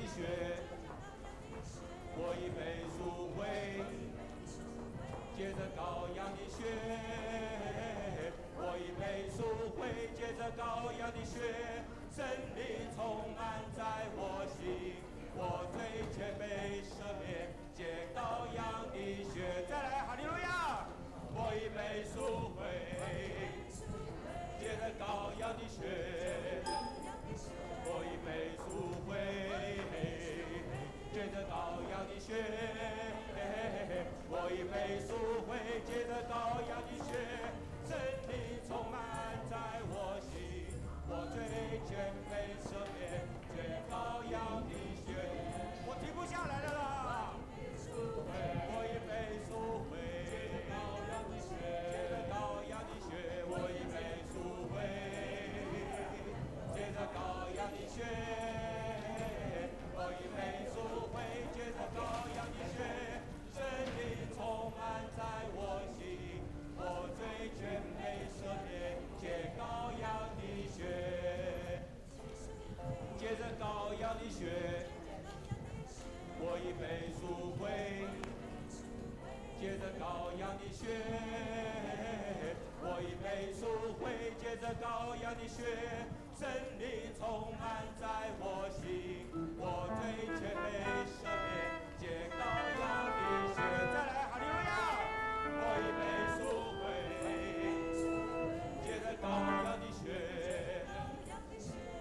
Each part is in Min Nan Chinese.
血，我已被贖回，借着羔羊的血，我已被贖回，借着羔羊的血，聖靈充滿在我心，我罪全被赦免，借羔羊的血，再來，哈利路亞，我已被贖回，借着羔羊的血，我已被贖回，借着羔羊的血，我已被贖回，借着羔羊的血，聖靈充滿在我心，我罪全被赦免，借羔羊的血，我停不下來了啦！我已被贖回，羔羊的血，借着羔羊的血，我已被贖回，借着羔羊的血，我已被贖回，借着羔羊的血，聖靈充滿在我心，我罪全被赦免，借羔羊的血，借着羔羊的血，我已被贖回，借着羔羊的血，我已被贖回，借着羔羊的血，聖靈充滿在我心，我罪全被赦免，借羔羊的血，再來，哈利路亞，我已被贖回，借着羔羊的血，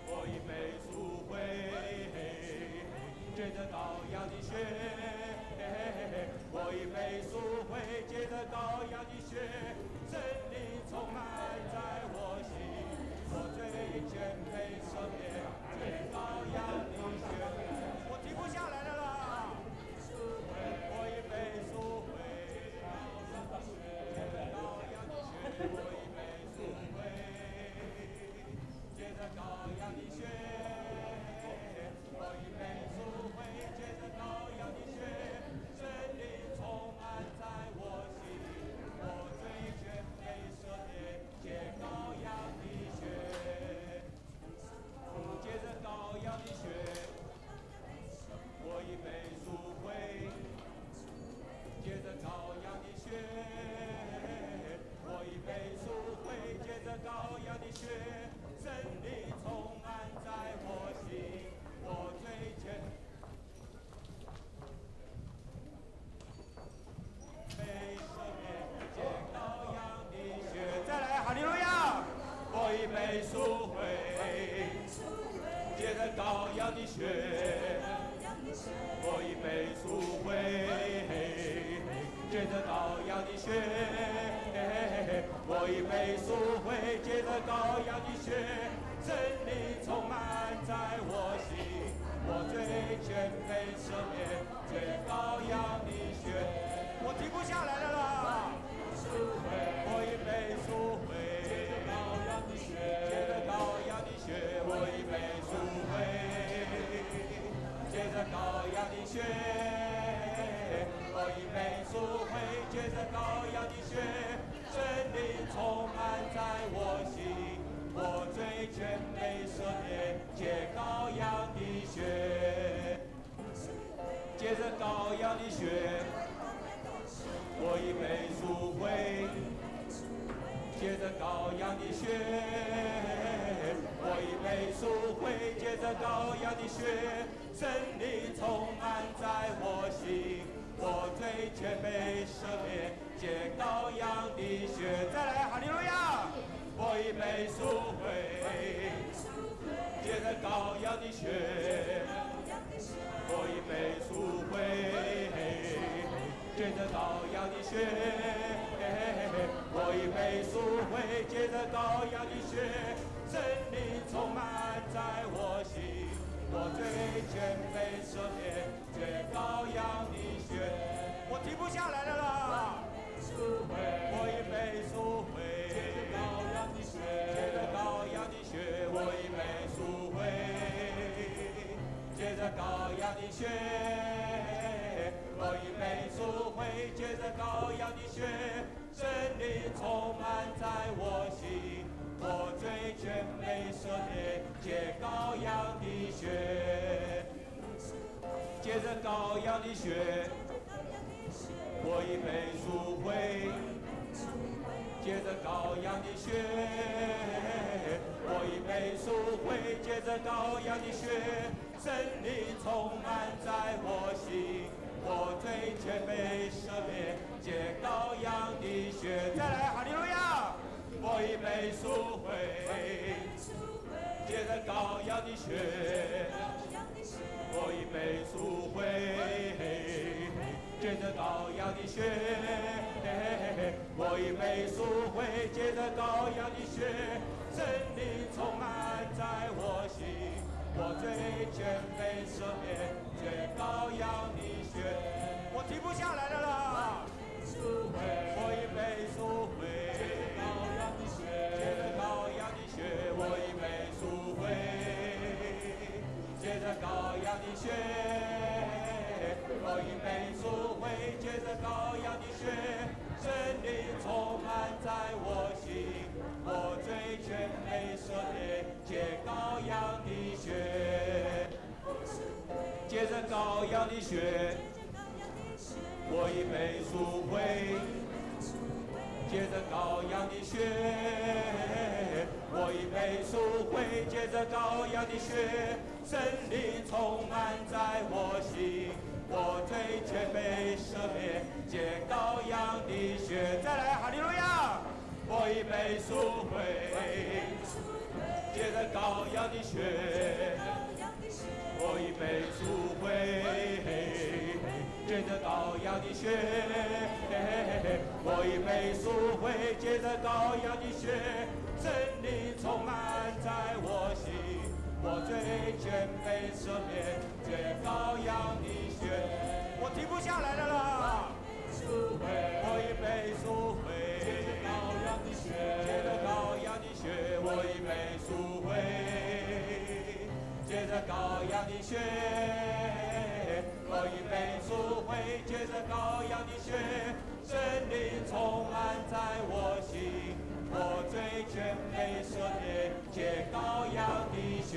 我已被贖回，借着羔羊的血，我已被贖回，借着羔羊的血，聖靈充滿在我心，我罪全被赦免，借羔羊的血，我停不下來了啦！我已被贖回，借着羔羊的血，我已被贖回，借着羔羊的血，我已被贖回，借着羔羊的血，聖靈充滿在我心，我罪全被赦免，借羔羊的血，借着羔羊的血，我已被贖回，借着羔羊的血，我已被贖回，借着羔羊的血，聖靈充滿在我心，我罪全被赦免，借羔羊的血，再來，哈利路亞，我已被贖回，借着羔羊的血，我已被贖回，借着羔羊的血，我已被贖回，借着羔羊的血，聖靈充滿在我心，我罪全被赦免，借羔羊的血，我停不下來了啦！我已被贖回，羔羊的血，借着羔羊的血，我已被贖回，借着羔羊的血，我已被贖回，借着羔羊的血，聖靈充滿在我心，我罪全被赦免，借羔羊的血，借着羔羊的血，我已被贖回，借着羔羊的血，我已被贖回，借着羔羊的血，聖靈充滿在我心，我罪全被赦免，借羔羊的血，再來，哈利路亞，我已被贖回，借着羔羊的血，我已被贖回，借着羔羊的血，我已被贖回，借着羔羊的血，聖靈充滿在我心，我罪全被赦免，借羔羊的血，我停不下來了啦！我已被贖回，羔羊的血，借着羔羊的血，我已被贖回，借着羔羊的血，我已被贖回，借着羔羊的血，聖靈充滿在我心，我罪全被赦免，借羔羊的血，羊的血，我已被贖回。藉著羔羊的血，我已被贖回。藉著羔羊的血，聖靈充滿在我心，我罪全被赦免。藉羔羊的血，再來，哈利路亞！我已被贖回，藉著羔羊的血，我已被贖回。藉著羔羊的血，我已被贖回。藉著羔羊的血，聖靈充滿在我心，我罪全被赦免。藉羔羊的血，我停不下來了啦！我已被贖回，藉著羔羊的血，我已被贖回。藉著羔羊的血，我已被贖回。藉著羔羊的血，聖靈充滿在我心，我罪全被赦免。藉羔羊的血，藉著羔羊的血，我已被贖回。藉著羔羊的血，我已被贖回。藉著羔羊的血，聖靈充滿在我心，我罪全被赦免。藉羔羊的血，再來，哈利路亞！我已被贖回，藉著羔羊的血，我已被贖回。藉著羔羊的血，我已被贖回。藉著羔羊的血，聖靈充滿在我心，我罪全被赦免。藉羔羊的血，我停不下來了啦！我已被贖回，藉著羔羊的血，我已被贖回。藉著羔羊的血，我已被贖回。藉著羔羊的血，聖靈充滿在我心，我罪全被赦免。藉羔羊的血，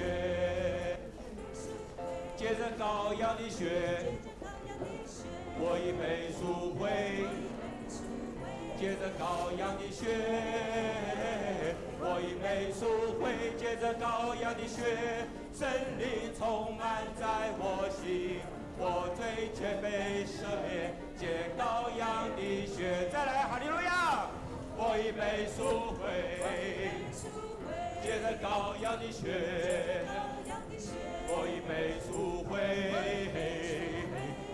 藉著羔羊的血，我已被贖回。藉著羔羊的血，我已被贖回。藉著羔羊的血，聖靈充滿在我心，我罪全被赦免。藉羔羊的血，再來，哈利路亞！我已被贖回，藉著羔羊的血，我已被贖回。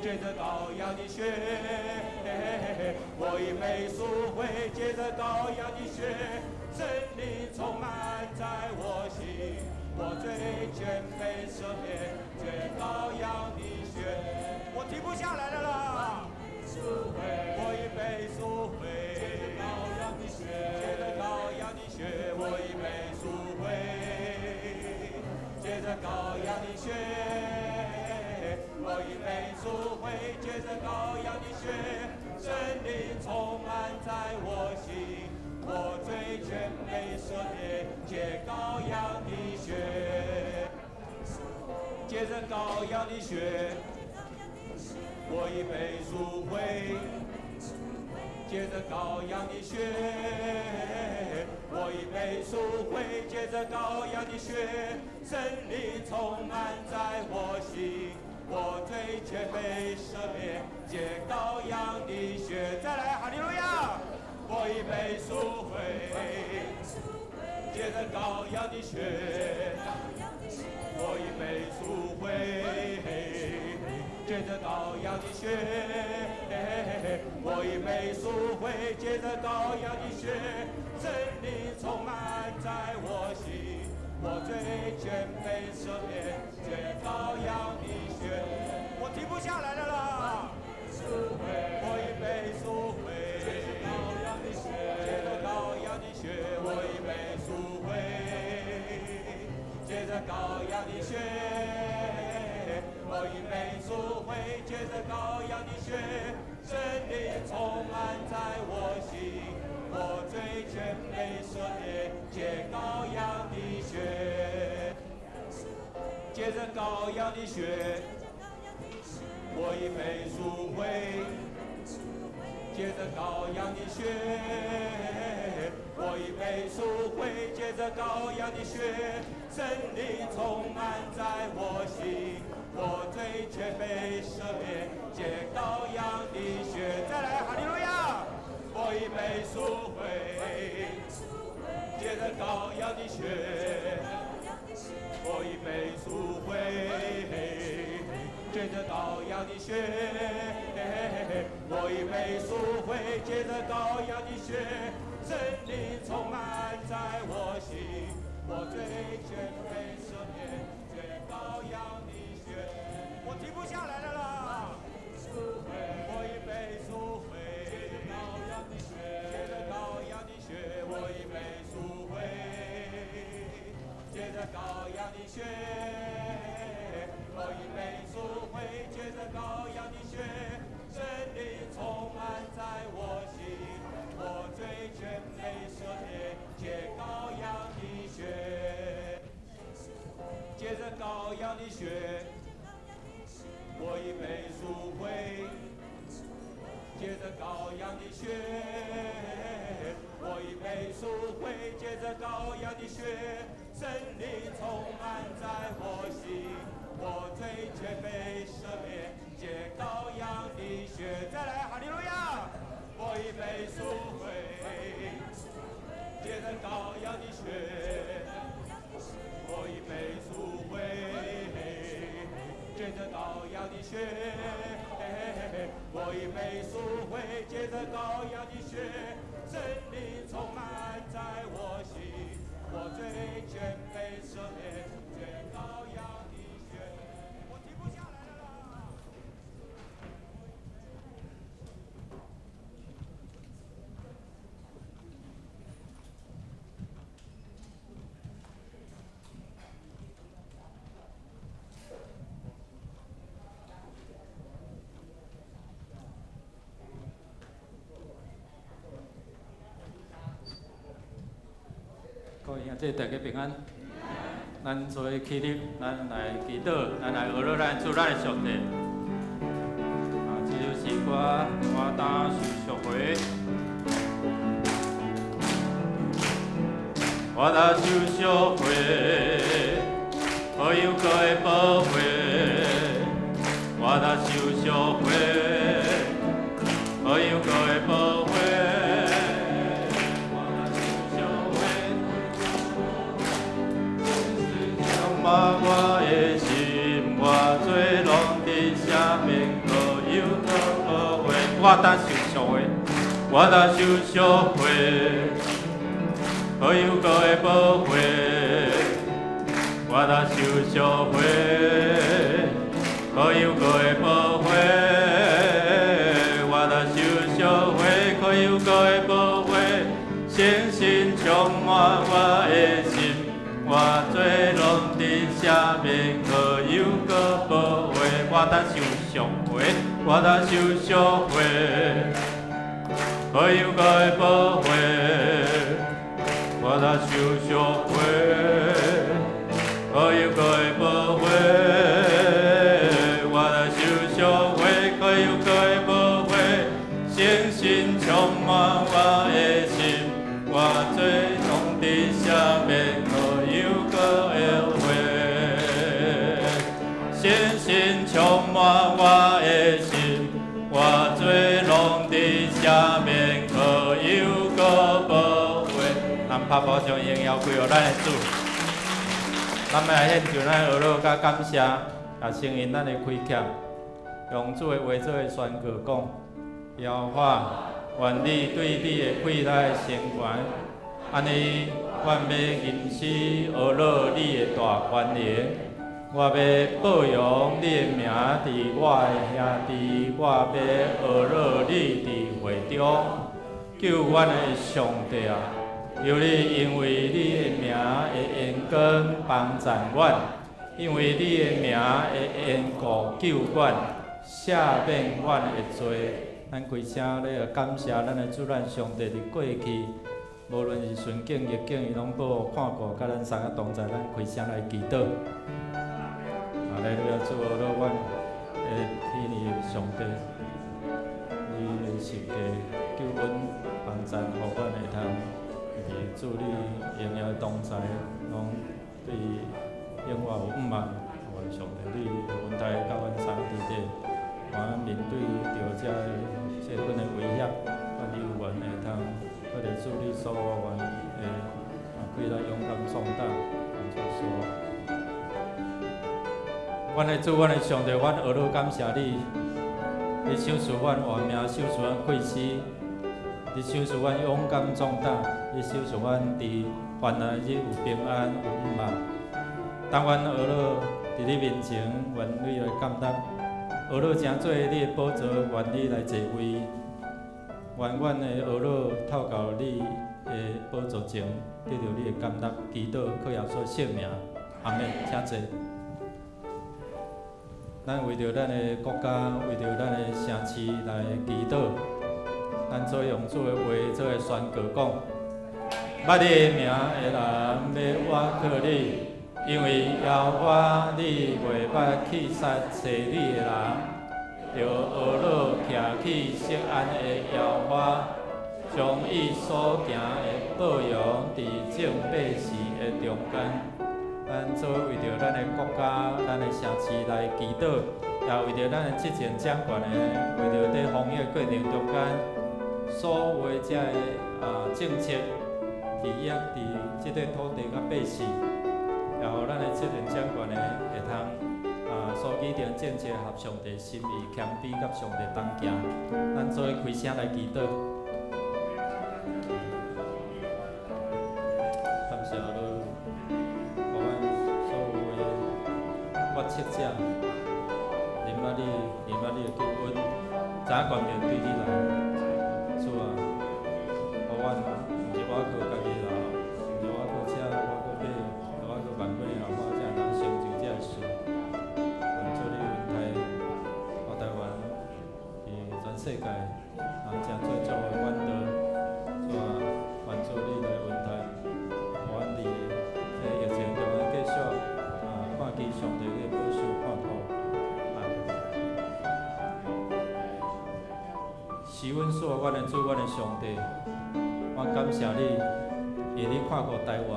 藉著羔羊的血，我已被贖回。藉著羔羊的血，聖靈充滿在我心，我罪全被赦免。藉羔羊的血，我停不下來了啦！我已被贖回，藉著羔羊的血，我已被贖回。藉著羔羊的血，我已被贖回。藉著羔羊的血，聖靈充滿在我心，我罪全被赦免。藉羔羊的血，藉著羔羊的血，我已被贖回。藉著羔羊的血，我已被贖回。藉著羔羊的血，聖靈充滿在我心，我罪全被赦免。藉羔羊的血，再來，哈利路亞！我已被贖回，藉著羔羊的血，我已被贖回。藉著羔羊的血，我已被贖回。藉著羔羊的血，聖靈充滿在我心，我罪全被赦免。藉羔羊的血，我停不下來了啦！我已被贖回，藉著羔羊的血，我已被贖回。藉著羔羊的血，我已被贖回。藉著羔羊的血，聖靈充滿在我心，我罪全被赦免。藉羔羊的血，藉著羔羊的血，我已被赎回，借着羔羊的血，我已被赎回，借着羔羊的血，圣灵充满在我心，我罪全被赦免，借羔羊的血，再來，哈利路亞，我已被赎回，借着羔羊的血，我已被赎回，借着羔羊的血，我已被赎回，借着羔羊的血，聖靈充滿在我心，我罪全被赦免，借羔羊的血，我停不下來了啦！我已被贖回，借着羔羊的血，借着羔羊的血，我已被贖回，借着羔羊的血，我已被贖回，借着羔羊的血，聖靈充滿在我心，我罪全被赦免，借羔羊的血，借着羔羊的血，我已被贖回，借着羔羊的血，我已被贖回，借着羔羊的血，聖靈充滿在我心，我罪全被赦免，借羔羊的血，再來，哈利路亞，我已被贖回，借着羔羊的血，我已被贖回，借着羔羊的血，我已被贖回，借着羔羊的血，聖靈充滿在我心，我罪全被赦免，借羔羊的血，我停不下來了啦！各位兄弟，大家平安。咱做伙起立，咱來祈禱，咱來學了咱主咱的上帝。啊，這首詩歌，我當受贖回，我當受贖回，好有閣會保護。我當受贖回，好有閣會保護。我的心，我罪攏佇赦免，可有閣保護。我當受贖回，我當受贖回，可有閣會保護。我當受贖回，可有閣會保護。我當受贖回，可有閣會保護。聖神充滿我的心，我罪攏佇赦免，可有閣保護。我當受贖回，我當受贖回，可有閣會保護。我當受贖回，可有閣會保護。我當受贖回，可有閣會保護。聖神充滿我的心，我罪攏佇赦免，可有閣會保護。聖神充滿我的心，我罪攏佇赦免，可有閣保護。咱拍鼓將榮耀歸予咱的主。咱欲來獻上咱的呵咾佮感謝，也承認咱的虧欠，用主的話做个宣告講：耶和華，願你對你的悔改成全，按呢，阮欲吟詩呵咾你的大權能。我欲報揚你的名佇我的兄弟，我欲呵咾你佇會中，救阮的上帝啊！求你因為你的名的緣故幫贊阮，因為你的名的緣故救阮，赦免阮的罪。咱開聲咧感謝咱的主，咱上帝佇過去，無論是順境逆境，伊攏保護看顧，佮咱三個同在。咱開聲來祈禱。哈利路亞，主呵咾阮會的天父上帝，你的十架救恩幫贊，予阮會通佇主你榮耀同在，攏對永活有向望。我上帝，你的恩待佮阮相佇底，阮面對著這个細菌的威脅，阮猶原會通靠著主你所予阮的氣力勇敢壯膽，主說。阮的主，阮的上帝，阮呵咾感謝你，你賞賜阮活命，賞賜阮氣息，你賞賜阮勇敢壯膽，你賞賜阮佇患難日有平安有向望。當阮呵咾佇你面前，願你來感納，呵咾成做你的寶座，願你來坐位，願阮的呵咾透過你的寶座前，得著你的感納，祈禱靠耶穌聖名，阿們，請坐。咱為著咱的國家，為著咱的城市來祈禱。咱做用主的話做來宣告講：捌你的名的人欲倚靠你，因為耶和華你袂捌棄殺揣你的人。著呵咾徛起錫安的耶和華，將伊所行的報揚佇眾百姓的中間。咱做為著咱的國家、咱的城市來祈禱，也為著咱的執政掌權的，為著佇防疫過程中間，所有的這个政策，佇抑佇這塊土地佮百姓，也予咱的執政掌權的會通所擬定政策合上帝心意，謙卑佮上帝同行。咱做伙開聲來祈禱。感謝你，予阮所有的決策者，認捌你，認捌你的救恩，知影權柄對你來。主啊，予阮毋是倚靠家己人，毋是倚靠車，倚靠馬，倚靠萬軍的耶和華，才會當成就這个事。願主你恩待，予台灣佇全世界成做祝福的管道。主啊，願主你來恩待，予阮佇這個疫情中間繼續看見上帝的保守看顧。阿們。是阮主，阮的主，阮的上帝，我感謝你，因為你看顧台灣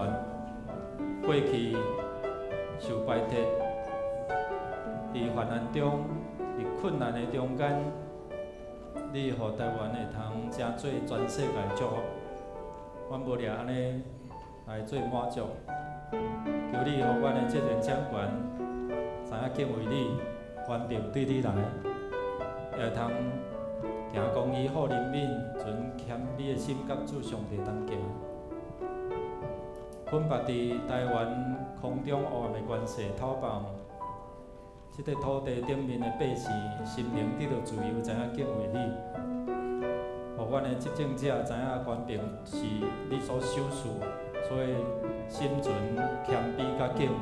過去受排斥，佇患難中，佇困難的中間，你予台灣會通成做全世界祝福。阮無掠按呢來做滿足，求你予阮的執政長官知影敬畏你，權柄對你來，會通行公義、好憐憫，存謙卑的心，佮主上帝同行。捆縛佇台灣空中黑暗的權勢討放，這塊土地頂面的百姓心靈得著自由，知影敬畏你。予阮的執政者知影權柄是你所賞賜，所以心存謙卑佮敬畏。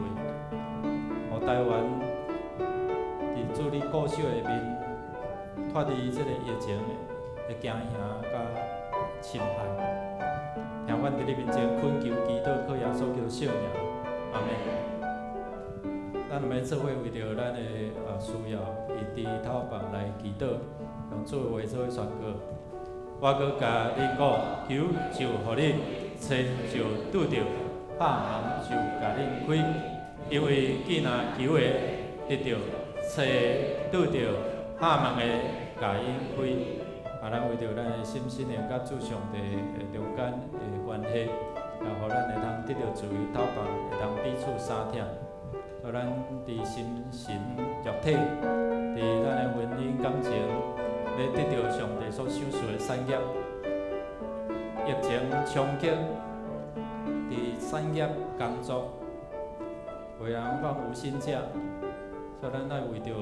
予台灣佇主你顧守的面，脫離這個疫情的驚嚇佮侵害。聽阮佇你面前懇求祈禱，靠耶穌基督聖名，阿們。咱兩个做伙為著咱的需要，伊佇頭房來祈禱，用主的話做伙宣告。我閣共恁講，求就予恁，揣就拄著，拍門就共恁開。因為既若求的得著，揣的拄著，拍門的共𪜶開。咱為著咱的心身靈佮主上帝的中間的關係，也予咱會通得著自由透放，會通彼此相疼。予咱佇心神肉體，佇咱的婚姻感情，欲得著上帝所賞賜的產業。疫情衝擊佇產業工作，有的人放無薪假，所以咱愛為著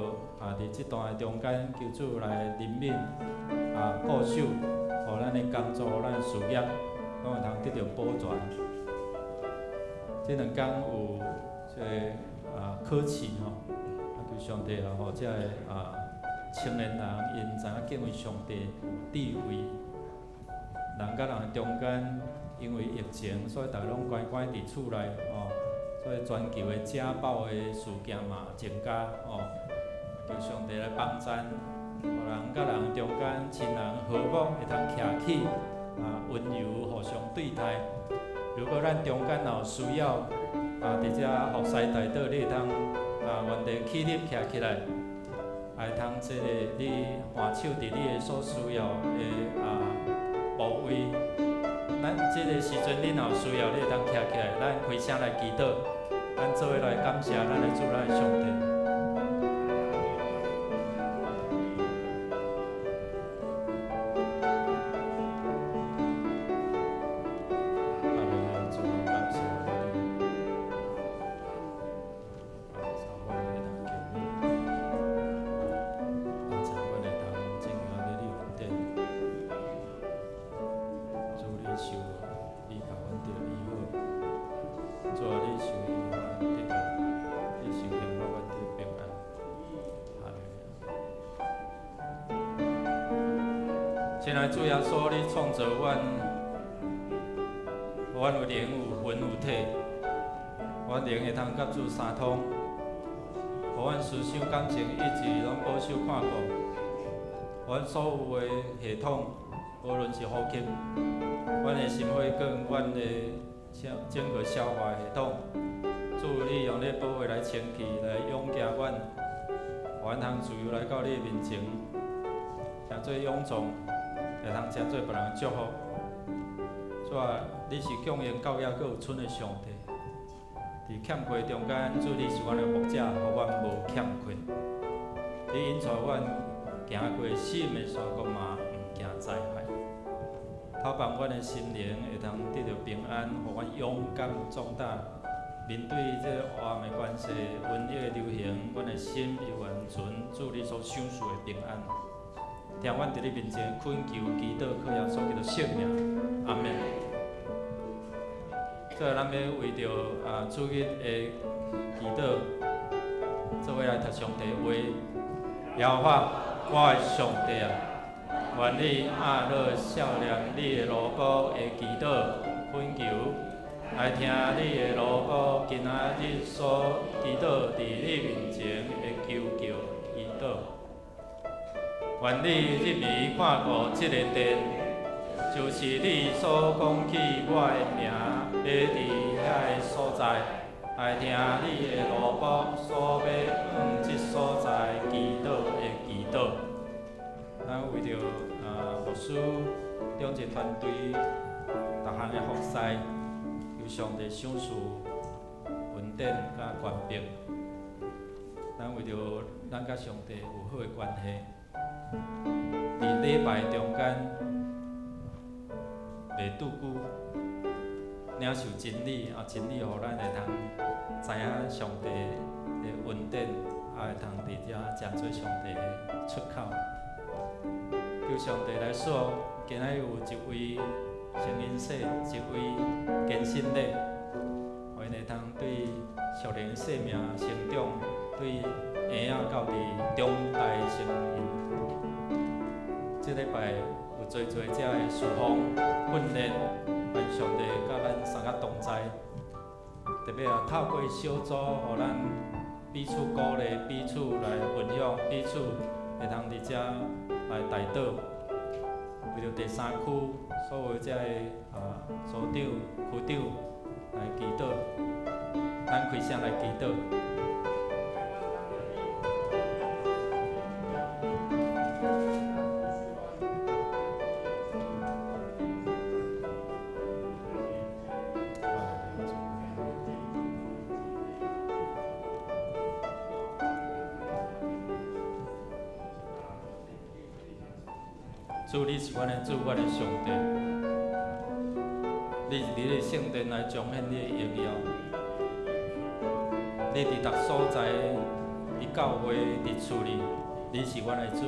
佇這段的中間，求主來憐憫顧守，予咱的工作，予咱的事業，攏會通得著保全。這兩工有這个考試吼，求上帝予這个青年人，𪜶知影敬畏上帝有智慧。人佮人的中間，因為疫情，所以逐家攏關關佇厝內吼，所以全球的家暴的事件嘛增加吼。求上帝來幫贊，予人佮人中間親人和睦會通徛起，啊，溫柔互相對待。如果咱中間若有需要，啊，佇遮服侍代禱，你會通啊，原地起立徛起來，會通這个你換手佇你的所需要的啊部位。咱這个時陣，你若有需要，你會當徛起來，咱開聲來祈禱，咱做伙來感謝咱的主，咱的上帝。親愛主耶穌，你創造阮，予阮有靈有魂有體，阮靈會通佮主相通，予阮思想感情意志攏保守看顧，予阮所有的系統，無論是呼吸，阮的心血管，阮的整個消化系統，主你用你寶血來清氣，來養行阮，予阮通自由來到你面前，成做勇壯。會通成做別人的祝福。主啊，你是供應教也閣有春的上帝。佇欠缺中間，主你是阮的牧者，予阮無欠缺。你引帶阮行過死蔭的山谷嘛，毋驚災害。透放阮的心靈會通得著平安，予阮勇敢壯膽，面對這个黑暗的關係、瘟疫的流行，阮的心又完全主你所賞賜的平安。聽阮佇你面前懇求、祈禱，靠耶穌基督聖名，阿們。最後，咱欲為著啊主日的祈禱，做伙來讀上帝話。耶和華，我的上帝啊，願你按樂赦免你的奴僕的祈禱懇求，愛聽你的奴僕今仔日所祈禱佇你面前的求救祈禱。願你入微看顧這个殿，就是你所講起我的名欲佇遐的所在，愛聽你的奴僕所欲向這所在祈禱的祈禱。咱為著啊牧師長執團隊逐項的服侍，求上帝賞賜恩典佮權柄。咱為著咱佮上帝有好的關係。佇禮拜中間，袂拄久領受真理，啊，真理予咱會通知影上帝的恩典，啊，會通佇遮成做上帝的出口。求上帝來賜，今仔日有一位成人禮，一位堅信禮，予𪜶會通對屬靈生命成長，對嬰仔到佇長大成人。這禮拜有濟濟遮的事奉訓練，願上帝佮咱三个同在，特別啊透過小組，予咱彼此鼓勵，彼此來分享，彼此會通佇遮來代禱。為著第三區所有遮的啊組長、區長來祈禱，咱開聲來祈禱。主，你是阮的主，阮的上帝。你是佇你的聖殿來彰顯你的榮耀。你佇逐所在，佇教會，佇厝裡，你是阮的主。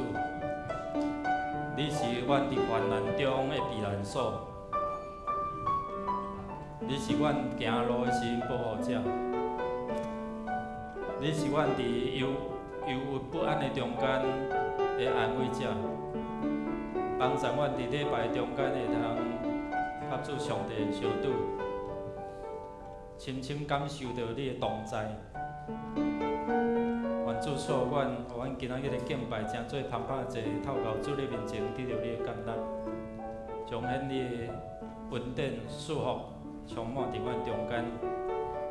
你是阮佇患難中的避難所。你是阮行路的時陣保護者。你是阮佇憂鬱不安的中間的安慰者。幫助阮佇禮拜中間會通佮主上帝相拄，深深感受著你的同在。願愿主赐予阮，予阮今仔日的敬拜成做芳香的祭，透到主你面前得著你的感纳，彰显你的恩典祝福充滿佇阮中間。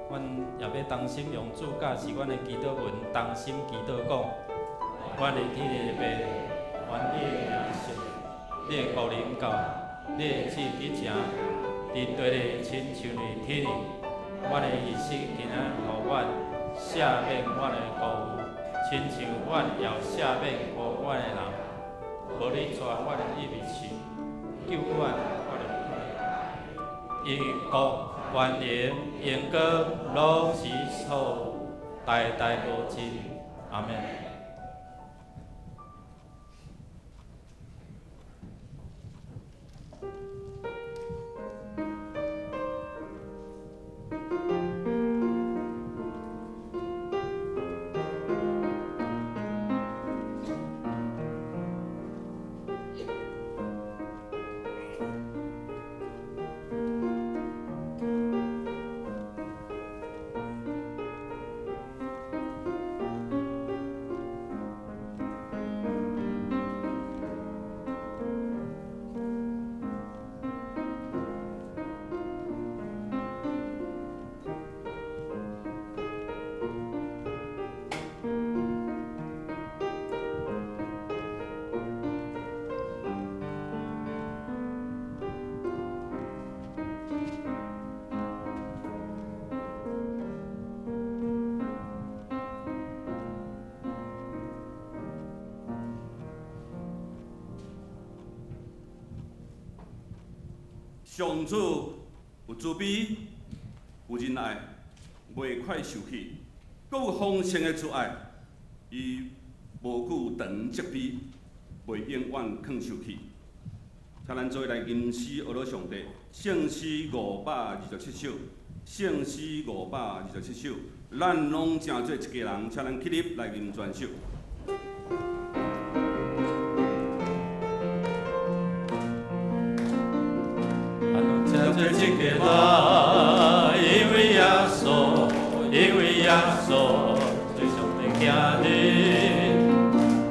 阮也欲同心用主教示阮的祈禱文，同心祈禱講：阮的天的父，願你的名聖，你的國臨到，你的旨意成，佇地裡親像佇天裡。阮的衣食今仔予阮，赦免阮的辜負，親像阮也赦免辜負阮的人。無你帶阮入去試，救阮脫離因國、權能、榮光，攏是所有，代代無盡。阿們。上主有慈悲，有仁愛，袂快受氣，閣有豐盛的慈愛。伊無久長責備，袂永遠囥受氣。請咱做伙來吟詩學羅上帝，聖詩527首，聖詩527首，咱攏成做一家人，請咱起立來吟全首。做一家人，因為耶穌，因為耶穌做上帝囝兒，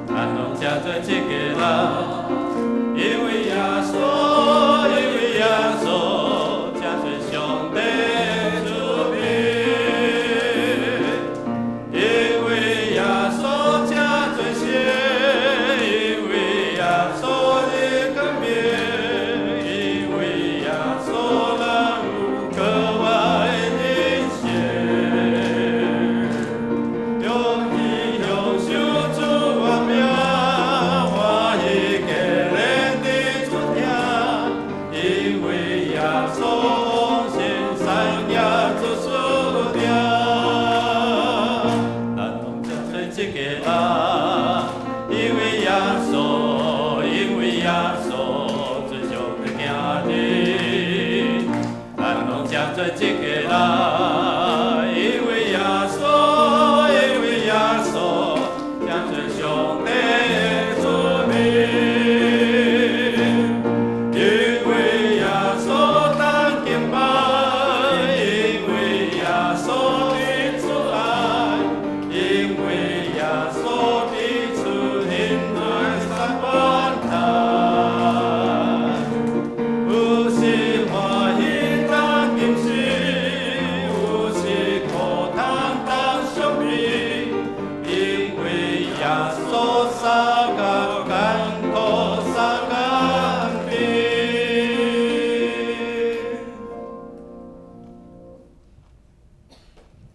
咱攏成做一家人，因為耶穌，因為耶穌成做上帝子民，因為耶穌成做聖，因為耶穌的冠冕，因為耶穌咱有格外的人生，用意享受主的名，歡喜堅忍的主聽，因為耶穌王生產業做輸定，咱攏成做一家人，因為耶穌，因為耶穌做上帝囝兒，咱攏成做一家人，因為耶穌，因為耶穌成做上帝子民，因為耶穌當敬拜，因為耶穌的慈愛，因為耶穌彼此忍耐三關難。有時歡喜當甘心，有時苦痛當傷悲，因為耶穌三甲艱苦三甲悲。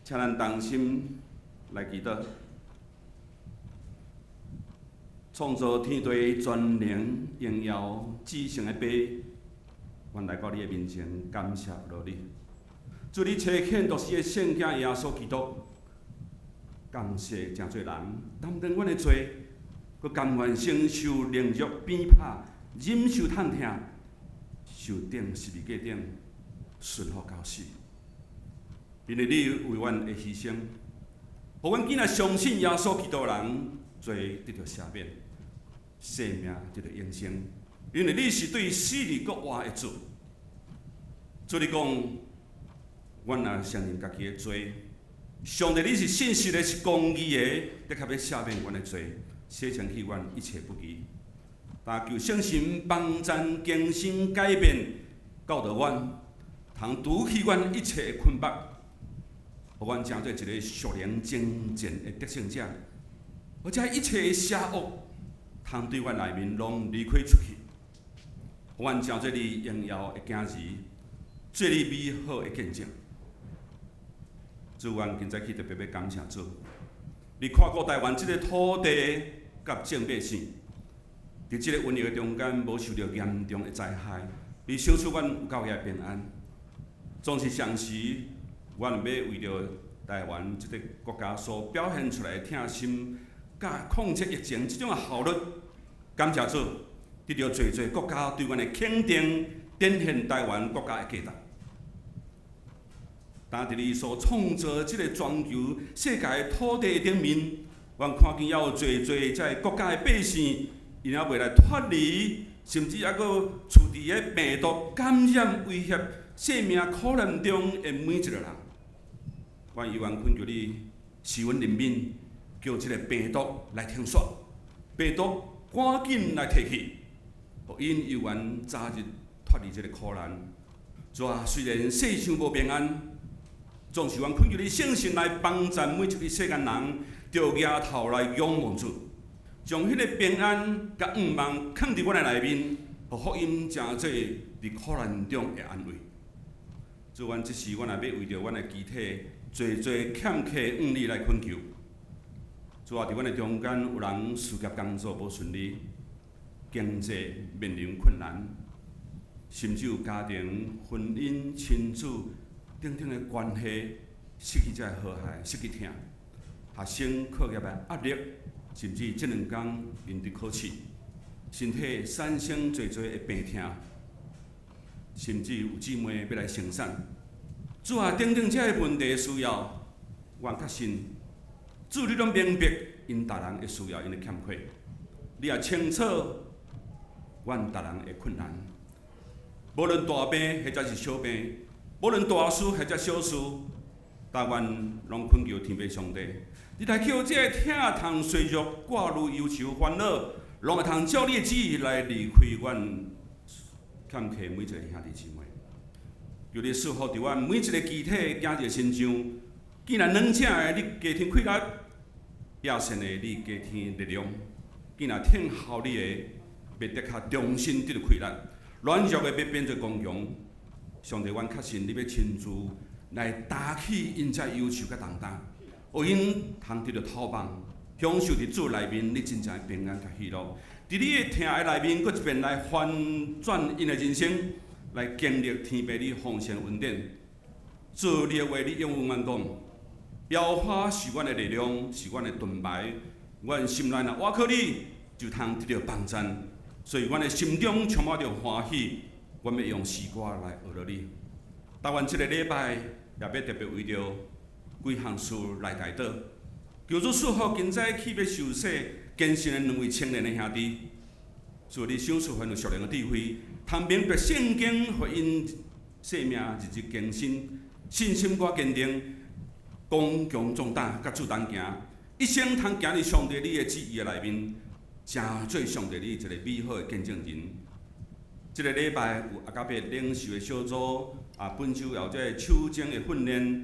請咱同心來祈禱。創造天地全能榮耀至聖的父，阮來到你的面前，感謝落你。主你差遣獨生的聖子耶穌基督，降世成做人，擔當阮的罪，閣甘願承受凌辱鞭拍，忍受痛疼，受釘十字架頂，順服到死。因為你為阮的犧牲，予阮囝若相信耶穌基督的人，罪得著赦免，生命得著永生。因為你是對死裡閣活的主，主你講，阮若承認家己的罪，上帝，你是信實的，是公義的，的確欲赦免阮的罪，洗清去阮一切不義。但求聖神幫贊更新改變，教導阮，通除去阮一切的捆綁，予阮成做一個屬靈征戰的得勝者。予這一切的邪惡，通對阮內面攏離開出去，予阮成做你榮耀的囝兒，做你美好的見證。主，阮今早起特別欲感謝主，你看顧台灣這个土地佮眾百姓，佇這个瘟疫的中間，無受著嚴重的災害，你賞賜阮有夠遐平安。總是相時，阮欲為著台灣這个國家所表現出來的疼心，佮控制疫情這種的效率，感謝主，得著濟濟國家對阮的肯定，展現台灣國家的價值。但佇你所創造這个全球世界的土地頂面，阮看見猶有濟濟這个國家的百姓，𪜶猶未來脫離，甚至猶閣處佇个病毒感染威脅、生命苦難中的每一个人。阮猶原懇求你賜阮憐憫，叫這个病毒來停煞，病毒趕緊來退去，予𪜶猶原早日脫離這个苦難。主啊，雖然世上無平安，總是阮懇求你聖神來幫贊每一位世間人，著額頭來仰望主，將彼个平安佮向望囥佇阮的內面，予福音成做佇苦難中的安慰。主，阮這時阮也欲為著阮的肢體濟濟欠缺向你來懇求。主啊，佇阮的中間有人事業工作無順利，經濟面臨困難，甚至有家庭、婚姻、親子等等的關係失去這个和諧，失去疼，學生課業的壓力，甚至這兩工𪜶佇考試，身體產生濟濟的病痛，甚至有姊妹欲來生產。主啊，等等這个問題需要，阮確信，主你攏明白𪜶逐人的需要，𪜶的欠缺，你也清楚阮逐人的困難。無論大病或者是小病，無論大事或者小事，但願攏懇求天父上帝，你來叫這个疼痛、衰弱、掛慮、憂愁、煩惱，攏會通照你的旨意來離開阮欠缺每一个兄弟姊妹。求你賜福佇阮每一个肢體囝兒身上，既然軟正的你加添氣力，野性的你加添力量，既然聽候你的，欲得較重新得著氣力，軟弱的欲變做剛強。上帝，阮確信你欲親自來擔起𪜶這憂愁佮重擔，予𪜶通得著透放，享受佇主內面你真正的平安佮喜樂。佇你的疼愛內面，閣一遍來翻轉𪜶的人生，來經歷天父你豐盛恩典。主你的話，你永遠講，耶和華是阮的力量，是阮的盾牌，阮心內若倚靠你，就通得著幫贊。所以，阮的心中充滿著歡喜，阮欲用詩歌來呵咾你。但願這个禮拜也欲特別為著幾項事來代禱，求主賜福今早起欲受洗堅信的兩位青年的兄弟，主你賞賜予𪜶有屬靈的智慧，通明白聖經，予𪜶生命日日更新，信心閣堅定，剛強壯膽，佮主同行，一生通行佇上帝你的旨意的內面，成做上帝你一個美好的見證人。這个禮拜有阿加伯領袖的小組，啊，本週有這个手鐘的訓練，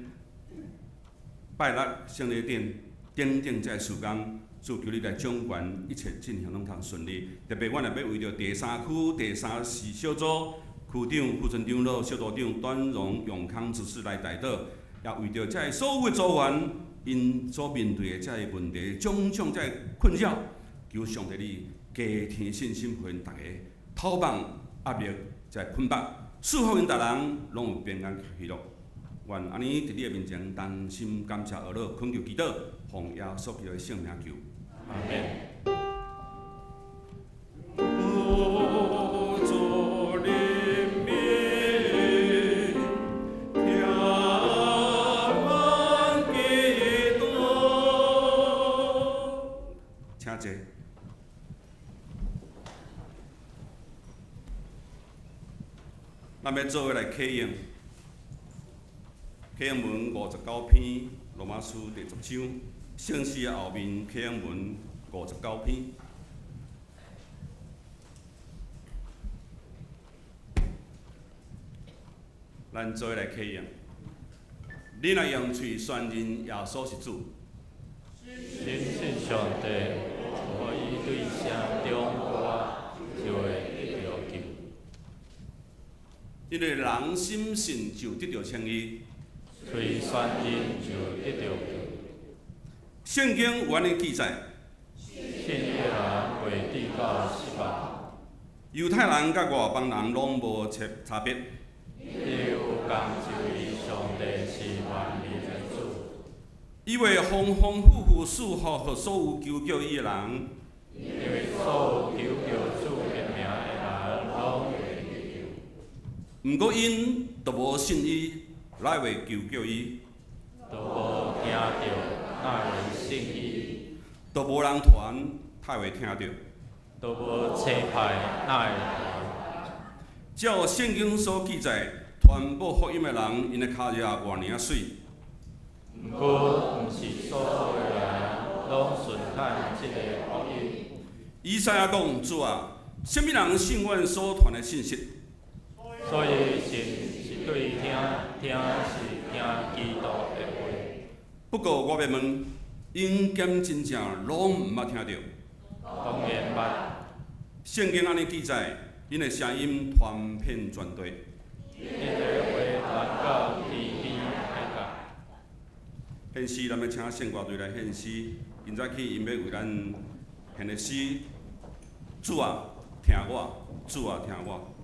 拜六聖禮典等等這个事工，主求你來掌權，一切進行攏通順利。特別阮也欲為著第三區第三市小組區長、副村長老、小組長段榮、永康執事來代禱，也為著這个所有的組員，𪜶所面對的這个問題、種種這个困擾，求上帝你加添信心，予𪜶逐家透放壓力，這个捆綁，賜福𪜶逐人攏有平安喜樂。願按呢佇你的面前，衷心感謝呵咾，懇求祈禱，奉耶穌基督的聖名求。阿門。主憐憫，聽阮祈禱。請坐。咱欲做伙來啟應，啟應文59篇羅馬書第十章，聖詩的後面啟應文59篇。咱做伙來啟應。恁若用喙宣認耶穌是主，深信上帝，予伊對城中活，就會得著救。因為人深信就得著稱義。喙宣認就得著救。聖經有按呢記載：信伊的人袂致到失望。猶太人佮外邦人攏無差別。伊有共一位上帝是萬民的主。伊會豐豐富富賜福予所有求叫伊的人。因為所有求叫主的名的人，攏會得救。毋過𪜶都無信伊，哪會求叫伊？都無聽著，哪會信伊？都無人傳，哪會聽著？都無差派，哪會傳？照聖經所記載，傳布福音的人，𪜶的跤跡偌爾仔媠。毋過，毋是所有的人攏順趁這个福音。以賽亞講：主啊，啥物人信阮所傳的信息？所以信是對聽，聽是聽基督的話。不過我欲問，𪜶敢真正攏毋捌聽著？當然捌。聖經按呢記載，𪜶的聲音傳遍全地。𪜶的話傳到天邊海角。獻詩，咱欲請聖歌隊來獻詩。今早起𪜶欲為咱獻的詩，主啊，聽我，主啊，聽我。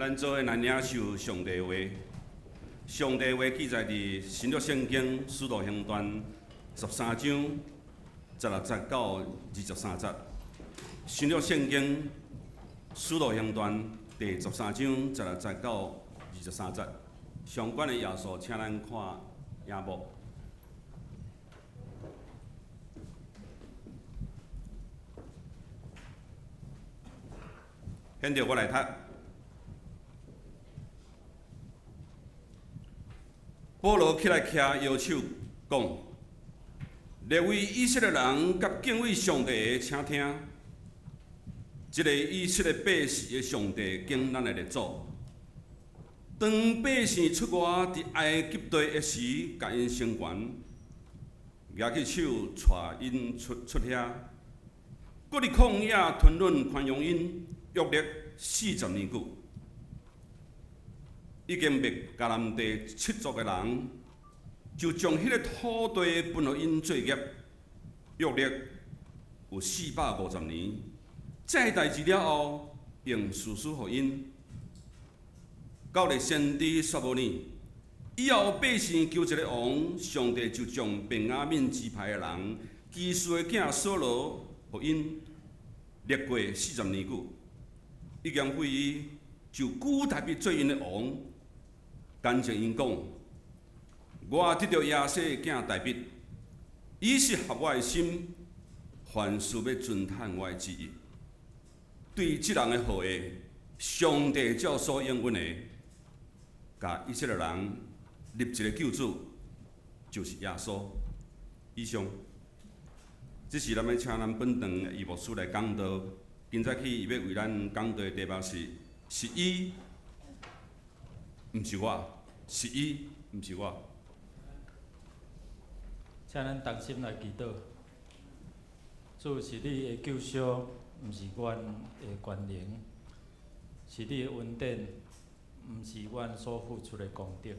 咱做伙來領受上帝話。上帝話記載佇新約聖經使徒行傳13章16節到23節。新約聖經使徒行傳第13章16節到23節，相關的頁數，請咱看螢幕。現在我來讀。保羅起來徛搖手講：列位以色列人佮敬畏上帝的，請聽。這个以色列百姓的上帝揀咱的列祖，當百姓出外佇埃及地的時，共𪜶成全，舉起手帶𪜶出遐，閣佇曠野吞忍寬容𪜶，約略40年久。已經滅迦南地七族的人，就將彼个土地分予𪜶做業，約略有450年。這代誌了後，用事實予𪜶。到了先知撒母耳，以後百姓求一个王，上帝就將便雅憫支派的人基士的囝掃羅予𪜶，歷過40年久，已經廢伊，就舉大衛做𪜶的王。干將𪜶講：我得著耶西的囝大衛，伊是合我的心，凡事欲遵行我的旨意。對這人的後裔，上帝照所應允的，共以色列人立一个救主，就是耶穌。以上，這是咱欲請咱本堂的余牧師來講道。今早起伊欲為咱講道的題目是：是伊，毋是我；是伊，毋是我。請咱同心來祈禱。主是你的救贖，毋是阮的權能；是你的恩典，毋是阮所付出的功德。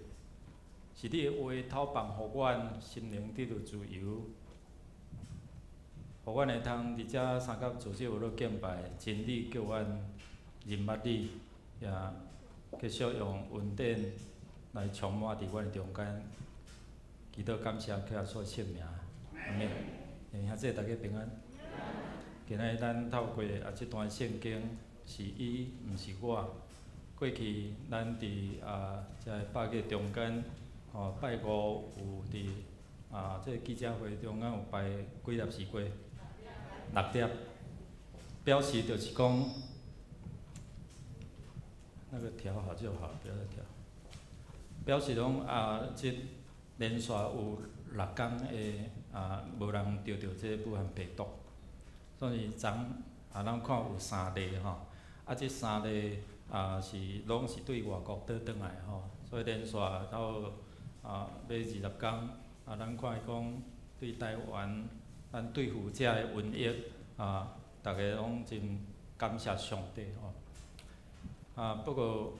是你的話透放，予阮心靈得著自由，予阮會通佇遮三甲組織有咧敬拜，真理叫阮認捌你，也繼續用恩典來充滿佇阮的中間。祈禱感謝主耶穌聖名，阿們。兄弟大家平安。今仔日咱透過這段聖經，是伊，毋是我。過去咱佇這百月中間，吼拜五有佇這个記者會中間有排幾粒西瓜？六粒，表示就是講，那個調好就好，不要再調。表示講這連續有六工的無人著著這個武漢病毒，所以昨咱看有三例吼，這三例是攏是對外國倒轉來吼，所以連續到欲20工，咱看伊講對台灣，咱對付這个瘟疫逐家攏真感謝上帝吼。不過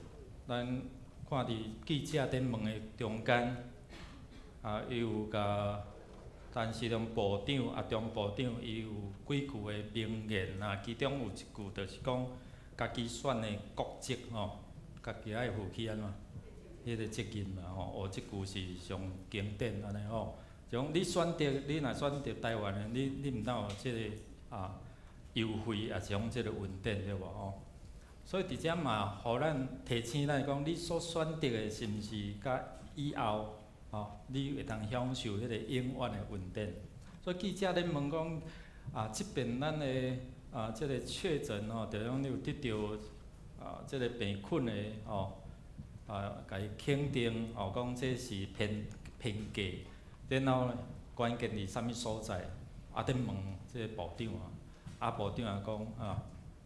咱看佇記者佇問的中間，伊有共陳時中部長、阿中部長，伊有幾句的名言啊，其中有一句就是講，家己選的國籍吼，家己愛負起按怎？彼个責任啦吼，哦，這句是上經典按呢吼。就講你選擇，你若選擇台灣的，你毋通有這个優惠，抑是講這个恩典對無吼？所以佇遮嘛，予咱提醒咱講，你所選擇的是毋是佮以後？吼，你會當享受彼个永遠的恩典。所以記者咧問講，這邊咱的這个確診吼，就講你有得著這个病菌的吼，共伊肯定吼，講這是騙假，然後呢，關鍵佇啥物所在？佇問這个部長啊，部長也講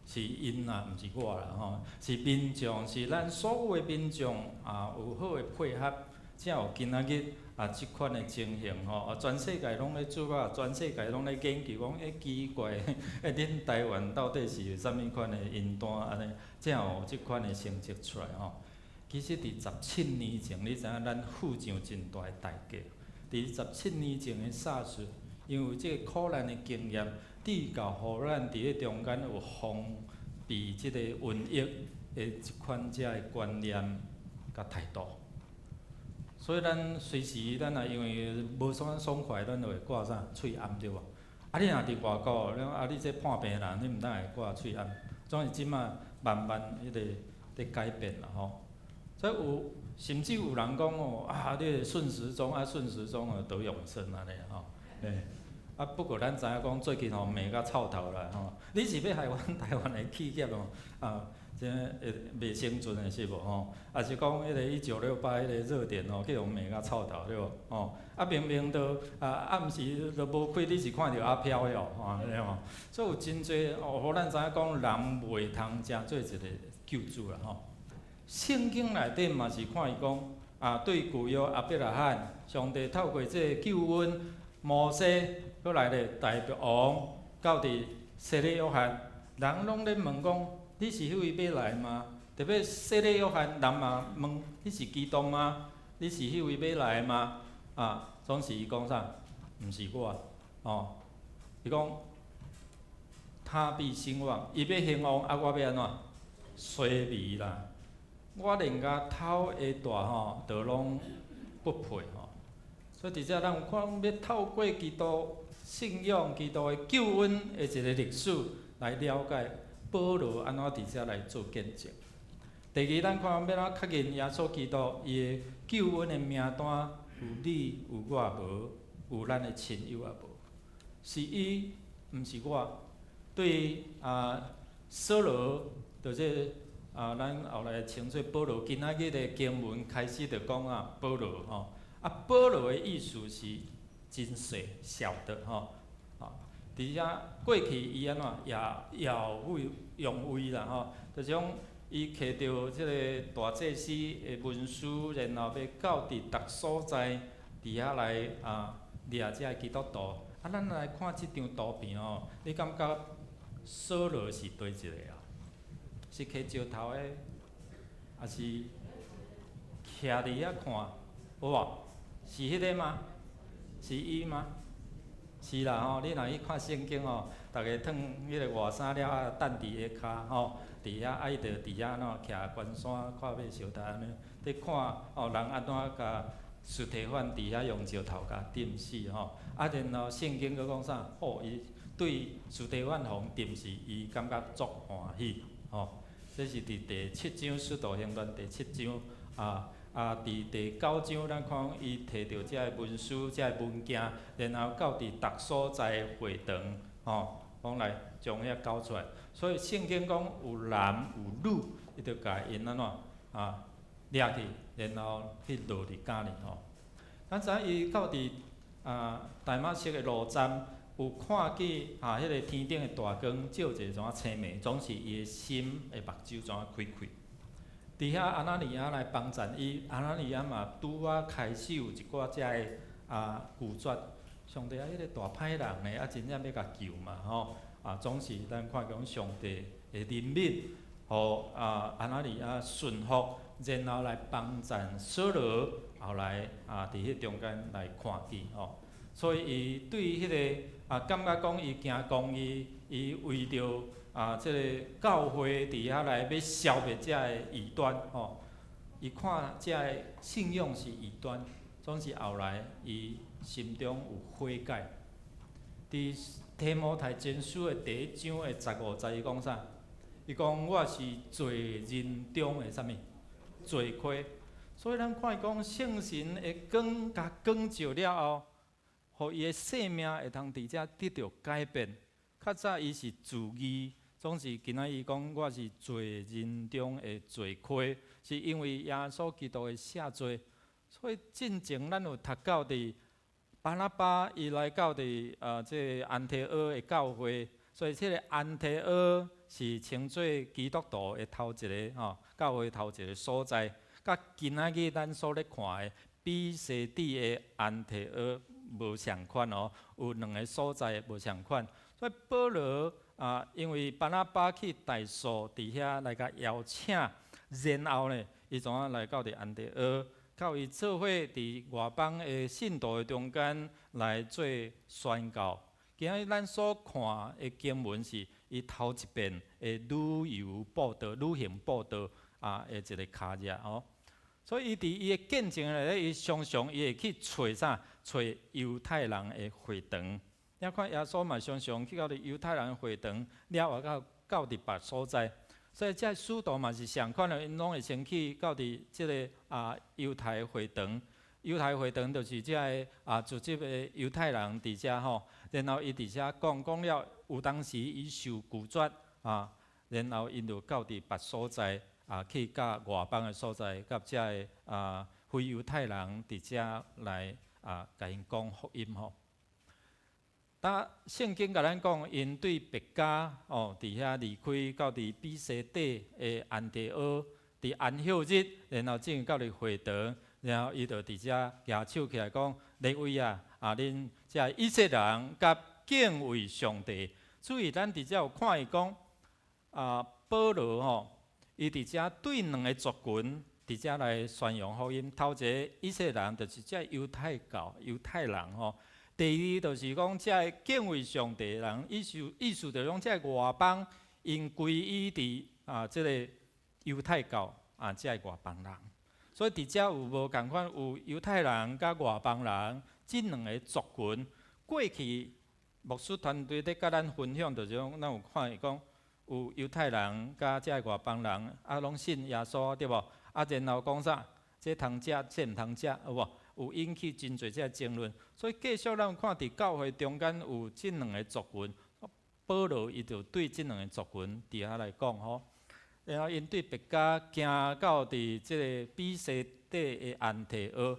是𪜶啦，毋是我啦吼，是民眾，是咱所有的民眾有好的配合。才有今仔日這款的情形吼，全世界攏咧做啊，全世界攏咧研究講，奇怪，恁台灣到底是有啥物款的雲端按呢，才有這款的成績出來吼。其實佇17年前，你知影咱付上真大的代價。佇17年前的SARS，因為這个苦難的經驗，至到予咱佇咧中間有防備這个瘟疫的這款遮的觀念佮態度。所以咱隨時咱若因為無啥爽快，咱就會掛啥喙罨對無？啊，你若佇外國，你啊你這破病人，你毋通會掛喙罨。總是這馬慢慢彼個佇改變啦吼。所以有甚至有人講哦，啊，你順時鐘啊，順時鐘啊得永生按呢吼。欸，啊不過咱知影講最近吼罵甲臭頭啦吼。你是欲害阮台灣的企業哦？啊，這會袂生存的是無吼？抑是講彼个1968彼個熱點哦，去予罵甲臭頭對無？吼，啊明明都啊暗時都無開，你是看著阿飄喲，吼按呢吼。所以有真濟哦，予咱知影講人袂通成做一個救主啦吼。聖經內底嘛是看伊講啊，對舊約亞伯拉罕，上帝透過這個救恩，摩西，閣來咧大衛王，到佇洗禮約翰，人攏咧問講，你是彼位欲來嗎？特別洗禮約翰，人嘛問你是基督嗎？你是彼位欲來嗎？啊，總是伊講啥？毋是我，哦，伊講他必興旺，伊欲興旺，啊，我欲按怎？衰微啦！我連共頭下大吼，都攏不配吼。所以佇遮咱有看，欲透過基督信仰、基督的救恩的一個歷史來了解保羅按怎佇遮來做見證。第二，咱看欲按怎確認耶穌基督伊的救恩的名單有你有我無？有咱的親友也無？是伊，毋是我。對啊，掃羅，就這啊，咱後來稱做保羅。今仔日的經文開始就講啊，保羅吼。啊，保羅的意思是真細小的吼。啊，佇遮過去伊按怎也耀威揚威啦吼，就是講伊摕著這个大祭司的文書，然後欲到佇逐所在佇遐來啊掠這个基督徒。啊，咱來看這張圖片哦，你感覺掃羅是佗一个啊？是揢石頭的，抑是徛佇遐看？有無？是彼个嗎？是伊嗎？是啦吼，你若去看聖經吼，逐家褪彼个外衫了啊，等佇下跤吼，佇遐啊伊就佇遐按怎徛懸山看欲相殺按呢，佇看哦人按怎共司提反佇遐用石頭共釘死吼，啊然後聖經閣講啥？哦，伊對司提反予人釘死，伊感覺足歡喜吼。這是佇第七章使徒行傳第七章啊。啊！佇第九章，咱看伊提著這个文書、這个文件，然後到佇逐所在會堂，吼，講來將遐交出來。所以聖經講有男有女，伊就共𪜶按怎啊掠去，然後去落佇監裡吼。咱知影伊到佇啊大馬色的路站，有看見啊彼个天頂的大光照一个怎青暝，總是伊的心的目睭怎開開。佇遐亞拿尼亞來幫贊伊，亞拿尼亞嘛拄仔開始有一寡遮的啊拒絕。上帝啊，彼个大歹人呢，啊真正欲共救嘛吼？啊，總是咱看講上帝的憐憫，予啊亞拿尼亞順服，然後來幫贊掃羅，後來啊佇彼中間來看見吼。所以伊對彼个啊感覺講伊行公義，伊為著啊，這個教會佇遐來欲消滅這个異端吼，伊看這个信仰是異端，總是後來伊心中有悔改。佇提摩太前書的第一章的十五節，伊講啥？伊講我是罪人中的啥物？罪魁。所以咱看伊講聖神的光共光照了後，予伊的生命會通佇遮得著改變。較早伊是自義。總是今仔伊講我是罪人中的罪魁，是因為耶穌基督的赦罪。所以進前咱有讀到佇巴拿巴伊來到佇這个安提阿的教會，所以這个安提阿是稱做基督徒的頭一个吼，教會頭一个所在。佮今仔日咱所咧看的比西底的安提阿無仝款哦，有兩个所在無仝款。所以保羅啊，因為巴拿巴去大數佇遐來共邀請，然後呢，伊怎啊來到佇安提阿，佮伊做伙佇外邦的信徒的中間來做宣教。今仔日咱所看的經文是伊頭一遍的旅遊佈道、旅行佈道啊的一个跤跡吼。所以伊佇伊的見證內底，伊常常伊會去揣啥？揣猶太人的會堂。你看耶穌嘛，常常去到佇猶太人的會堂，了後到佇別所在。所以這使徒嘛是相款的，𪜶攏會先去到佇這个猶太會堂。猶太會堂就是這个聚集的猶太人佇遮吼，然後伊佇遮講講了，有當時伊受拒絕啊，然後𪜶就到佇別所在去佮外邦的所在，佮這个非猶太人佇遮來共𪜶講福音吼。當聖經共咱講，𪜶對別迦哦，佇遐離開到佇彼西底的安提阿，佇安息日，然後進入到佇會堂，然後伊就佇遮舉手起來講：列位啊，恁遮以色列人佮敬畏上帝。注意，咱佇遮有看伊講，保羅吼，伊佇遮對兩个族群佇遮來宣揚福音。頭一个以色列人就是遮猶太教猶太人吼。第二就是講，遮个敬畏上帝的人，意思就是講，遮个外邦𪜶歸依佇這个猶太教啊，遮个外邦人。所以佇遮有無仝款，有猶太人佮外邦人這兩个族群。過去牧師團隊咧佮咱分享，就是講，咱有看伊講，有猶太人佮遮个外邦人啊，攏信耶穌對無？啊，然後講啥？這通食，這毋通食，有無？有引起真濟這个爭論，所以繼續咱有看佇教會中間有這兩个族群，保羅伊就對這兩个族群佇遐來講吼，然後𪜶對別迦行到佇這个彼西底的安提阿，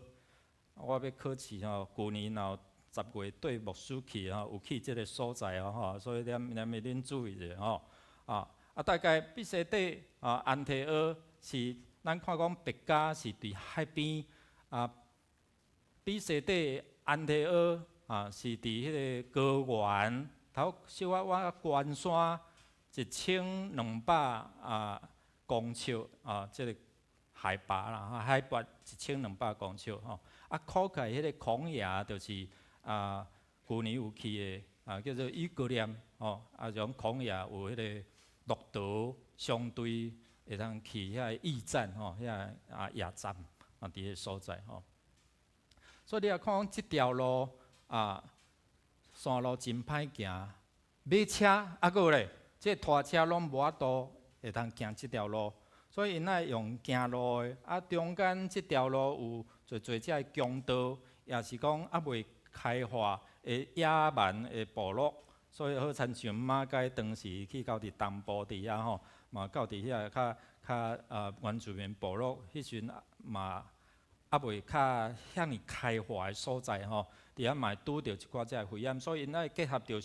我欲考試吼，舊年若有10月對牧師去吼，有去這个所在哦吼，所以念念的恁注意者吼，大概彼西底安提阿是咱看講別迦是佇海邊啊。彼西底安提阿是佇彼个高原頭小可倚關山1200公尺啊，這个海拔啦，海拔1200公尺吼。考起來彼个孔爺就是舊年有去的叫做伊格念吼，種孔爺有彼个駱駝商隊會當去遐个驛站吼，遐个驛站佇彼个所在吼。所以你若看講這條路山路真歹行，馬車閣有咧，這拖車攏無法度會當行這條路，所以𪜶愛用行路的。中間這條路有濟濟這个強盜，也是講猶未開發的野蠻的部落，所以好親像馬偕當時去到佇東部佇遐吼，嘛到佇遐較較原住民部落，彼時陣嘛猶未較遐爾開發的所在吼，佇遐嘛會拄著一寡這个危險，所以𪜶愛結合著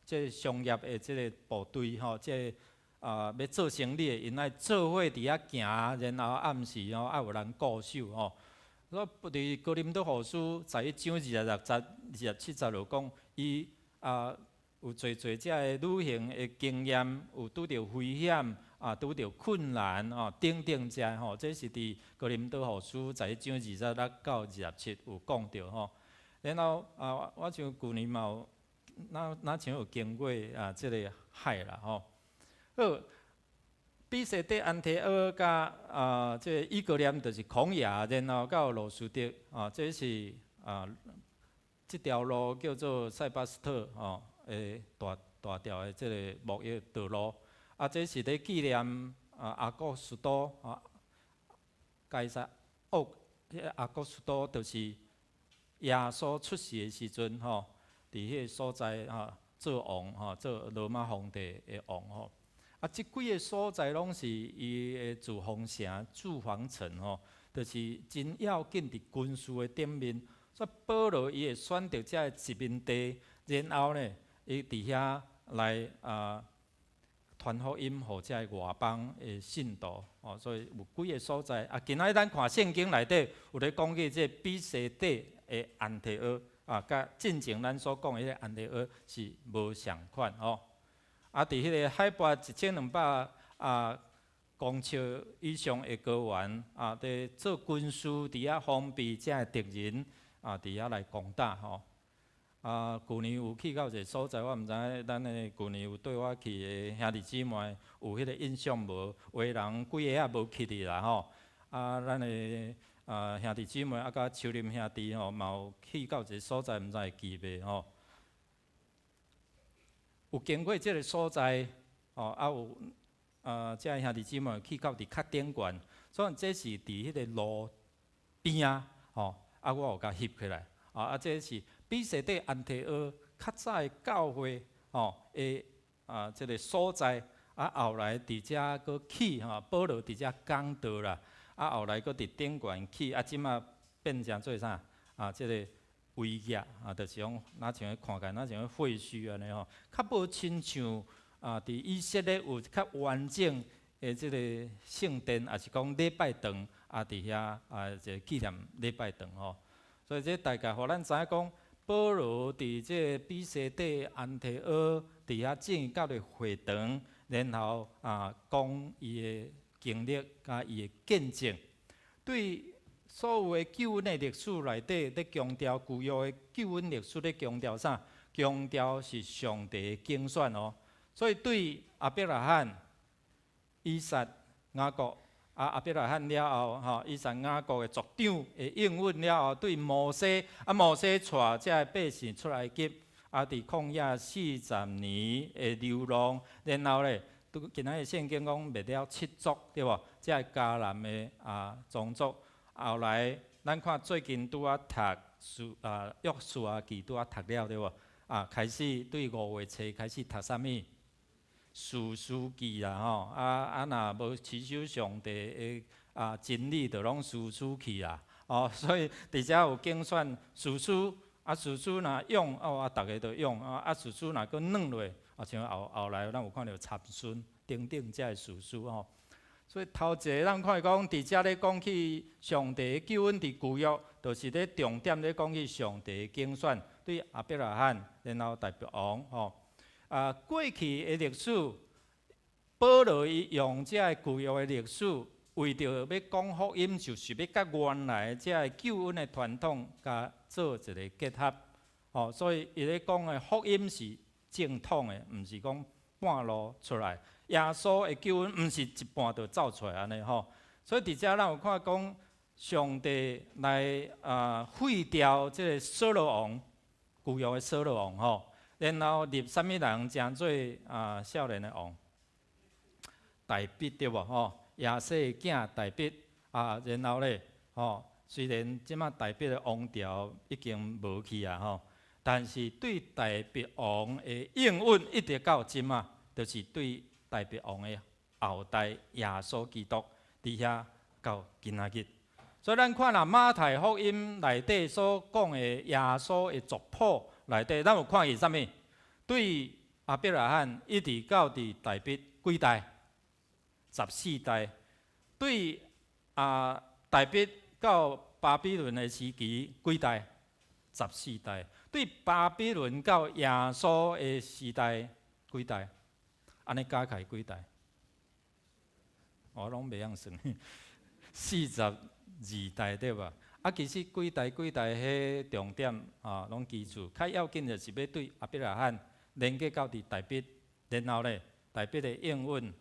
這商業的這个部隊吼，這個欲做生意的，𪜶愛做伙佇遐行，然後暗時吼愛有人顧守吼。所以佇哥林多後書11章26節、27節就講，伊有濟濟這个旅行的經驗，有拄著危險拄著困難吼等等這吼，這是佇哥林多後書十一章26到27有講著吼。然後我像舊年嘛有，若像有經過這个海啦吼。好，彼西底安提阿佮這个伊哥念就是孔爺，然後到路司得這是這條路叫做塞巴斯特吼的大大條的這个貿易道路。這是咧紀念阿古斯都該撒奧，彼个阿古斯都就是耶穌出世的時陣吼，佇彼个所在做王吼，做羅馬皇帝的王吼。這幾个所在攏是伊的住房城、駐防城吼，就是真要緊佇軍事的頂面。所以保羅伊會選擇這个殖民地，然後呢，伊佇遐來傳福音予這个外邦的信徒哦，所以有幾个所在。今仔日咱看聖經內底有咧講起這个彼西底的安提阿佮進前咱所講的彼个安提阿是無相款吼。佇彼个海拔1200公尺以上的高原佇做軍事佇遐防備這个敵人佇遐來攻打吼。啊，舊年有去到一个所在，我毋知影咱的舊年有綴我去的兄弟姊妹有彼个印象無？有的人幾个仔無去哩啦吼。啊，咱的兄弟姊妹啊，佮秋林兄弟吼，嘛有去到一个所在，毋知會記袂吼？有經過這个所在，吼啊有這个兄弟姊妹去到佇較頂懸，所以這是佇彼个路邊仔吼，啊我有共翕起來，啊這是彼西底安提阿較早的教會吼的這个所在，啊後來佇遮閣起吼，保羅佇遮講道啦，啊後來閣佇頂懸起，啊這馬變成做啥？啊這个遺跡啊，就是講若像看起來若像廢墟按呢吼，較無親像佇以色列有較完整的這个聖殿，抑是講禮拜堂啊，佇遐一个紀念禮拜堂吼。所以這大概予咱知影講，保羅佇這个彼西底安提阿佇遐建教的會堂，然後講伊的經歷佮伊的見證，對所有的救恩的歷史內底，咧強調舊約的救恩歷史咧強調啥？強調是上帝的揀選哦。所以對亞伯拉罕、以撒、雅各，啊亞伯拉罕了後，吼，以撒、雅各的族長的應允了後，對摩西，啊摩西帶這个百姓出埃及，啊佇曠野40年的流浪，然後咧，拄今仔日聖經講滅了七族，對無？這个迦南的宗族。後來，咱看最近拄仔讀書約書亞記拄仔讀了對無？啊，開始對五月初開始讀啥物？士師記啦吼，啊若無持守上帝的真理，就攏輸輸去啦。哦，所以佇遮有揀選士師，啊士師若勇，哦啊，逐个就勇，啊士師若閣軟落，啊像後後來咱有看著參孫等等遮个士師吼。所以頭一个咱看講，佇遮咧講起上帝的救恩佇舊約，就是咧重點咧講起上帝的揀選，對亞伯拉罕，然後大衛王吼。啊，過去的歷史，保羅伊用這个舊約的歷史，為著欲講福音，就是欲佮原來這个救恩的傳統，共做一個結合。吼，所以伊咧講的福音是正統的，毋是講半路出來。耶穌的救恩毋是一半就走出來按呢吼。所以佇遮咱有看講，上帝來廢掉這个掃羅王，舊約的掃羅王吼。然後立啥物人成做少年的王？大衛對無吼？耶西的囝大衛啊，然後咧吼，雖然這馬大衛的王朝已經無去啊吼，但是對大衛王的應允一直到這馬，就是對大衛王的後代耶穌基督佇遐到今仔日。所以咱看啦，馬太福音內底所講的耶穌的族譜內底，咱有看見啥物？對亞伯拉罕一直到佇大衛幾代？14代。對大衛到巴比倫的時期幾代？14代。對巴比倫到耶穌的時代幾代？按呢加起來幾代？我攏袂曉算，42代對無？啊，其實幾代幾代彼重點啊，攏記住。較要緊就是欲對亞伯拉罕連結到佇大衛，然後咧，大衛的應允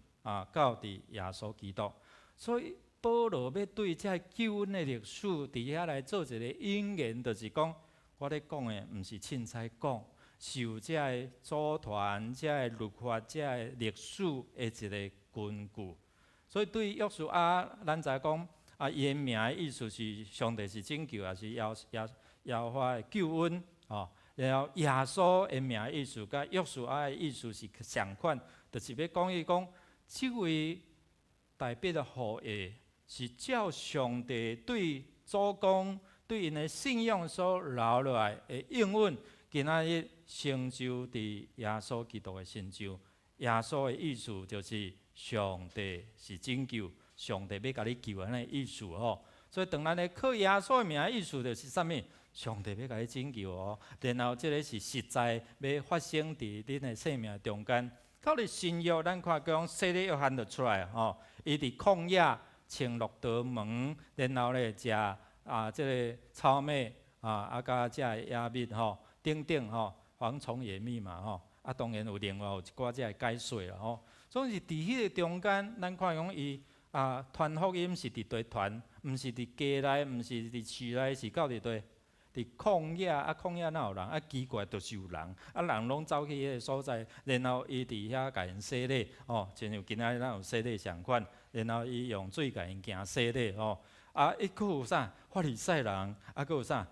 到佇耶穌基督。所以保羅欲對這个救恩的歷史佇遐來做一個引言，就是講我咧講的毋是凊彩講，是有這个祖傳、這个律法、這个歷史的一個根據。所以對約書亞，咱知講伊的名的意思是上帝是拯救，抑是耶和華的救恩吼。然後耶穌的名的意思，佮約書亞的意思是相款，就是欲講伊講，這位大衛的後裔是照上帝對祖公對𪜶的信仰所留落來的應允，今仔日成就佇耶穌基督的身上。耶穌的意思就是上帝是拯救，上帝欲共你救按呢意思吼。所以當咱咧靠耶穌的名的意思就是啥物？上帝欲共你拯救哦。然後這个是實在欲發生佇恁的生命中間。到佇新約，咱看講洗禮約翰就出來吼，伊佇曠野穿駱駝毛，然後咧食這个草麥啊，佮這个野蜜吼，等等吼，蝗蟲也密嘛吼，啊當然有另外有一寡這个解說啦吼。總是佇彼个中間，咱看講伊啊傳福音是佇佗傳，毋是佇家內，毋是佇市內，是到佇佗？佇曠野啊，曠野哪有人？啊，奇怪，就是有人，啊，人攏走去彼个所在，然後伊佇遐共𪜶洗禮，吼，親像今仔日咱有洗禮仝款，然後伊用水共𪜶行洗禮，吼，啊，伊閣有啥？法利賽人，啊，閣有啥？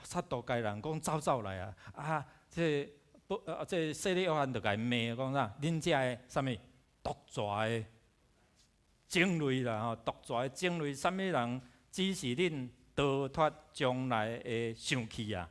撒都該人講走走來啊，啊，這個不，啊，這個洗禮約翰就共伊罵講啥？恁遮的啥物毒蛇的種類啦，吼，毒蛇的種類，啥物人指示恁逃脫將來的生氣啊！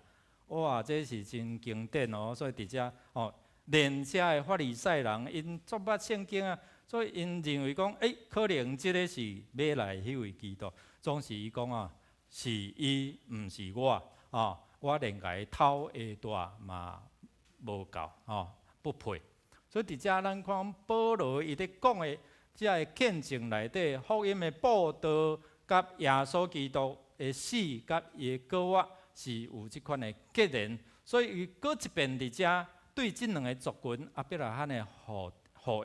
哇，這是真經典哦。所以佇遮哦，連遮的法利賽人，𪜶足捌聖經啊，所以𪜶認為講，欸，可能這个是欲來彼位基督。總是伊講啊，是伊，毋是我，哦，我連共伊脫鞋帶嘛無夠，吼，不配。所以佇遮咱看保羅伊咧講的遮个見證內底，福音的報道佮耶穌基督的死佮伊的復活是有這款的結連，所以伊閣一遍佇遮對這兩个族群亞伯拉罕的後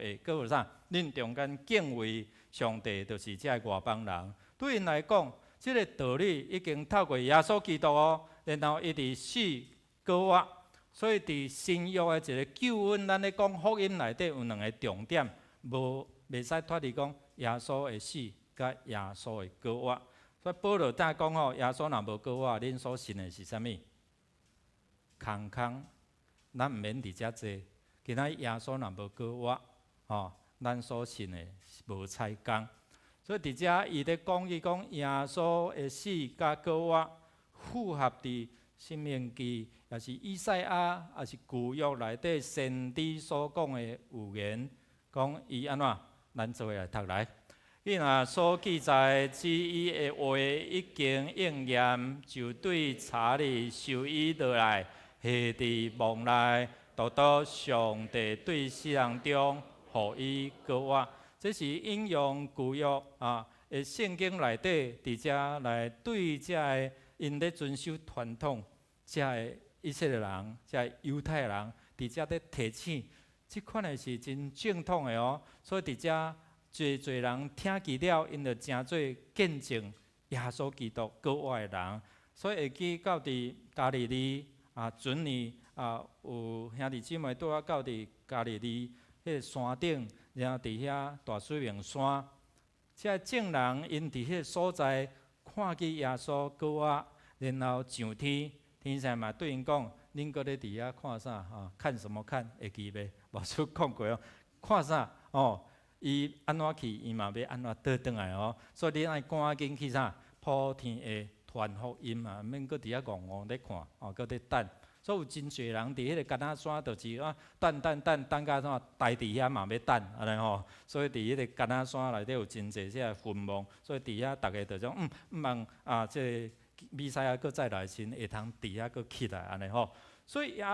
裔，閣有啥？恁中間敬畏上帝，就是這个外邦人。對𪜶來講，這个道理已經透過耶穌基督哦，然後伊佇死復活，所以佇新約的一个救恩，咱咧講福音內底有兩个重點，無袂使脫離講耶穌的死佮耶穌的復活。所以保羅才講吼，耶穌若無復活，恁所信的是啥物？空空，咱毋免佇遮坐。今仔耶穌若無復活，吼，咱所信的是無彩工。所以佇遮伊咧講，伊講耶穌的死佮復活符合佇申命記，抑是以賽亞，抑是舊約內底先知所講的預言，講伊按怎？咱做伙來讀來。伊若所記載指伊的話已經應驗，就對查理收伊落來，下佇墓內，直到上帝對世人中予伊復活。這是引用舊約啊的聖經內底，佇遮來對遮个𪜶咧遵守傳統，遮个以色列人，遮个猶太人，佇遮咧提醒，這款的是真正統的哦。所以佇遮濟濟人聽見了，𪜶就成做見證耶穌基督復活的人。所以會記到佇加利利啊，準年啊，有兄弟姊妹拄仔到佇加利利彼个山頂，然後佇遐大水面山，這眾人𪜶佇彼个所在看見耶穌復活，然後上天，天使嘛對𪜶講：恁閣咧佇遐看啥？吼，看什麼看？會記袂？牧師講過哦，看啥？哦，伊按怎去，伊嘛欲按怎倒轉來哦。所以恁愛趕緊去啥？普天下傳福音啊，毋免閣佇遐戇戇咧看，哦，閣咧等。所以有真濟人佇彼个橄欖山，就是啊，等等等等甲怎，待佇遐嘛欲等，按呢吼。所以佇彼个橄欖山內底有真濟這个墳墓，所以佇遐逐家就講，毋望啊，這个彌賽亞閣再來時，會通佇遐閣起來，按呢吼。所以耶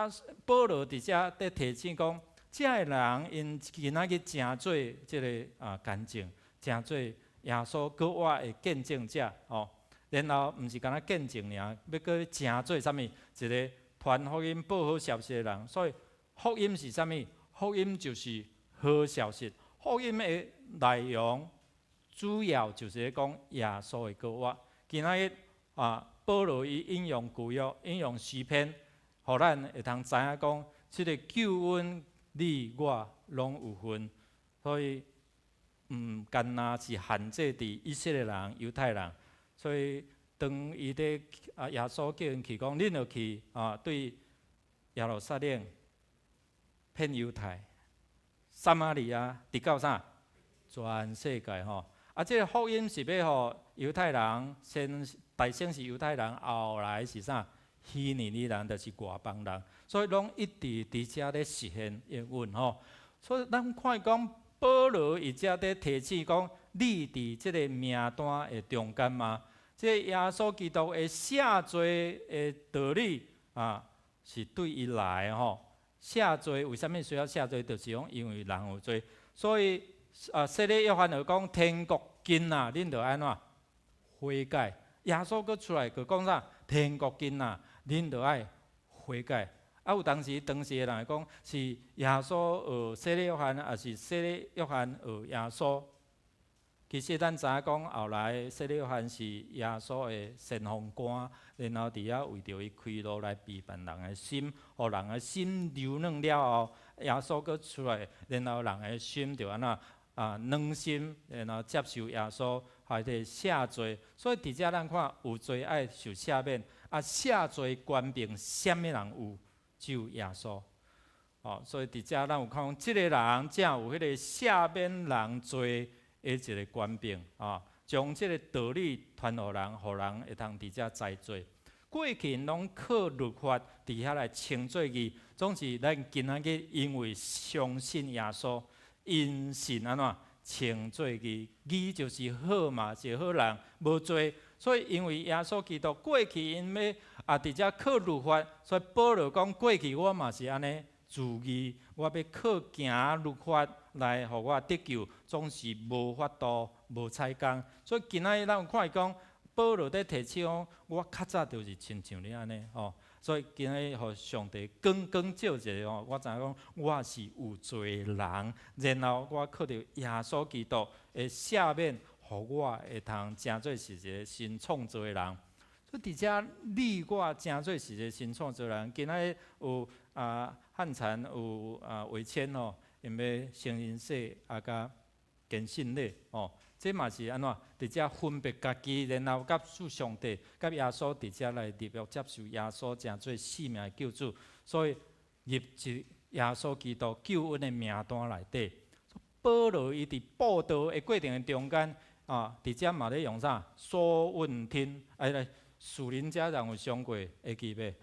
保羅佇遮佇提醒講，遮个人𪜶今仔日成做這个啊見證，成做耶穌復活的見證者吼。然後毋是干焦見證爾，欲閣成做啥物？一个傳福音、報好消息的人。所以福音是啥物？福音就是好消息。福音的內容主要就是咧講耶穌的復活。今仔日啊，保羅伊引用舊約，引用詩篇，予咱會通知影講，這个救恩你我攏有份。所以毋干焦是限制佇以色列人、猶太人。所以當伊咧啊，耶穌叫𪜶去講，恁著去啊，對耶路撒冷、遍猶太、撒瑪利亞，直到啥？全世界吼。啊，這个福音是欲予猶太人先，大先是猶太人，後來是啥？希利尼人，就是外邦人。所以攏一直佇遮咧實現應允吼。所以咱看講保羅伊遮咧提醒講，你佇這个名單的中間嗎？這个耶穌基督的赦罪的道理啊，是對伊來的吼。赦罪為啥物需要赦罪？就是講因為人有罪，所以啊，洗禮約翰就講天國近啊，恁著按怎悔改？耶穌閣出來閣講啥？天國近啊，恁著愛悔改。啊，有當時當時的人會講是耶穌學洗禮約翰，抑是洗禮約翰學耶穌。其實咱知影講，後來洗禮約翰是耶穌的先鋒官，然後佇遐為著伊開路來備辦人的心，予人的心柔軟了後，耶穌閣出來，然後人的心就按怎啊軟心，然後接受耶穌，還得赦罪。所以佇遮咱看有罪愛受赦免，啊赦罪權柄啥物人有？只有耶穌。哦，所以佇遮咱有看講，這个人才有彼个赦免人罪的一个權柄，啊，將這个道理傳予人，予人會通佇遮知罪。過去𪜶攏靠律法佇遐來稱做義，總是咱今仔日因為相信耶穌，因信按怎稱做義？義就是好嘛，是好人，無罪。所以因為耶穌基督過去𪜶欲啊，佇遮靠律法，所以保羅講過去我嘛是按呢自義，我欲靠行律法來予我得救，總是無法度、無彩工。所以今仔日咱有看伊講，保羅佇提醒講，我較早就是親像你按呢吼。所以今仔日予上帝光光照一下吼，我知影講我是有罪的人，然後我靠著耶穌基督的赦免，予我會通成做是一个新創造的人。所以佇遮你我成做是一个新創造的人。今仔日有啊漢殘有啊偉謙吼，𪜶欲成人禮啊佮堅信禮吼，這嘛是按怎？佇遮分別家己，然後佮主上帝、佮耶穌佇遮來立約接受耶穌成做生命的救主，所以入一耶穌基督救恩的名單內底。保羅伊佇布道的過程的中間啊，佇遮嘛咧用啥？說問聽，哎來，樹林遮人有上過，會記袂？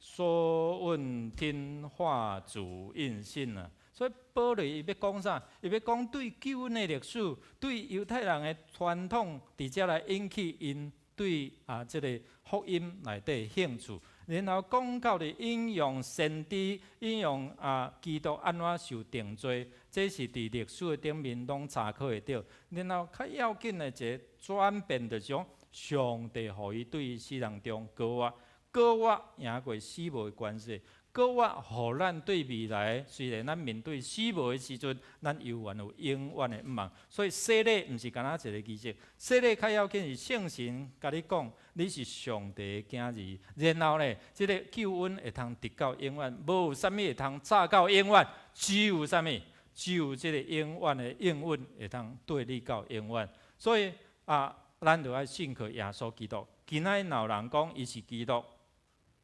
說問聽話主應信啊！所以保羅伊欲講啥？伊欲講對救恩的歷史，對猶太人的傳統，佇遮來引起𪜶對啊這个福音內底興趣，然後講到佇引用先知、引用啊基督按怎受定罪，這是佇歷史的頂面攏查考會著。然後較要緊的一个轉變，就是講上帝予伊對死人中復活，復活贏過死亡的權勢。閣活，予咱對未來，雖然咱面對死亡的時陣，咱猶原有永遠的盼望。所以洗禮毋是干焦一个儀式，洗禮較要緊是聖神共你講，你是上帝的囝兒。然後呢，這个救恩會通直到永遠，無有啥物會通早到永遠，只有啥物？只有這个永遠的應允會通綴你到永遠。所以啊，咱就愛信靠耶穌基督。今仔日若有人講伊是基督，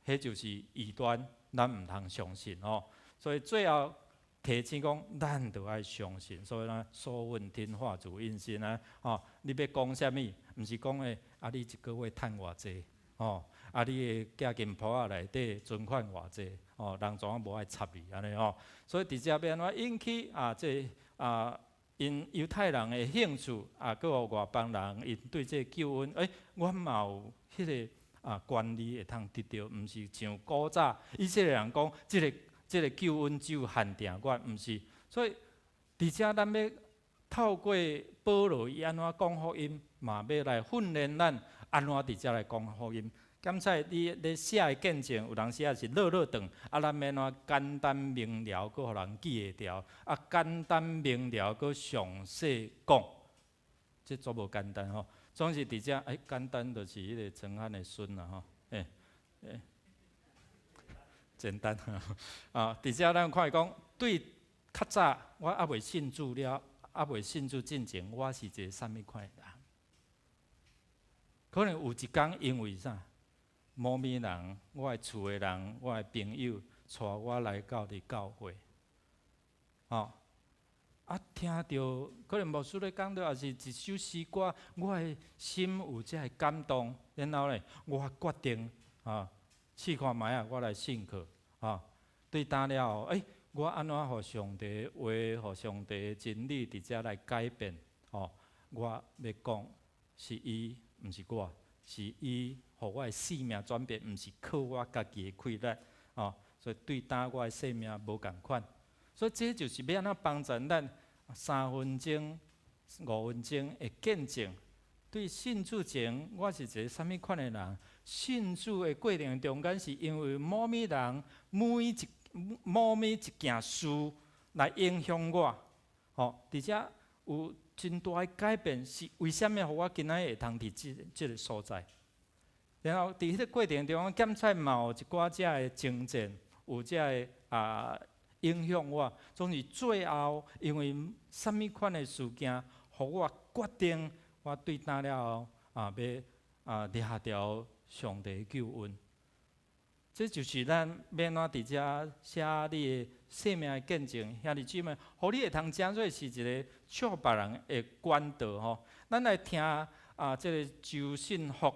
彼就是異端。咱毋通相信吼，所以最後提醒講，咱著愛相信。所以呢，說問聽話主應信啊，吼，你欲講啥物？毋是講欸，啊，你一个月趁偌濟？吼，啊，你的寄金簿仔內底存款偌濟？吼，人總無愛插你按呢吼。所以佇遮欲按怎引起啊，這啊，𪜶猶太人的興趣啊，閣有外邦人𪜶對這个救恩，欸，阮嘛有彼个啊，權利會通得著，毋是像古早以色列人講，這个救恩只有限定阮，毋是。所以，佇遮咱欲透過保羅伊按怎講福音，嘛欲來訓練咱按怎佇遮來講福音。敢使你咧寫的見證，有當時仔是落落長，啊，咱欲按怎簡單明了，閣予人記會牢，啊，簡單明了，閣詳細講，這足無簡單吼。總是佇遮，欸，簡單就是彼个陳漢的孫啦吼，欸欸，簡單啊！佇遮咱看伊講，對較早我猶未信主了，猶未信主進前，我是一个啥物款的人？可能有一工因為啥？某物人，我的厝的人，我的朋友，帶我來到佇教會，吼。啊，聽著可能牧師咧講著，抑是一首詩歌，我的心有這个感動，然後咧，我決定啊，試看覓啊，我來信靠啊。對當了後，欸，我按怎予上帝的話，予上帝的真理佇遮來改變？吼，我欲講是伊，毋是我，是伊予我的生命轉變，毋是靠我家己的氣力，吼。所以對當我的生命無仝款。所以這就是欲按怎幫助咱3分鐘、5分鐘的見證，對信主前，我是一个啥物款的人？信主的過程中間，是因為某物人每一某物一件事來影響我，吼，佇遮有真大的改變，是為啥物予我今仔日會通佇這個所在？然後佇彼個過程中，檢測嘛有一寡遮的征戰，有遮的影響我。總是最後，因為啥物款的事件，予我決定，我對今了後欲掠著上帝的救恩。這就是咱欲按怎佇遮寫你的生命的見證，兄弟姊妹，予你會通成做是一个祝福別人的管道吼。咱來聽這个周信福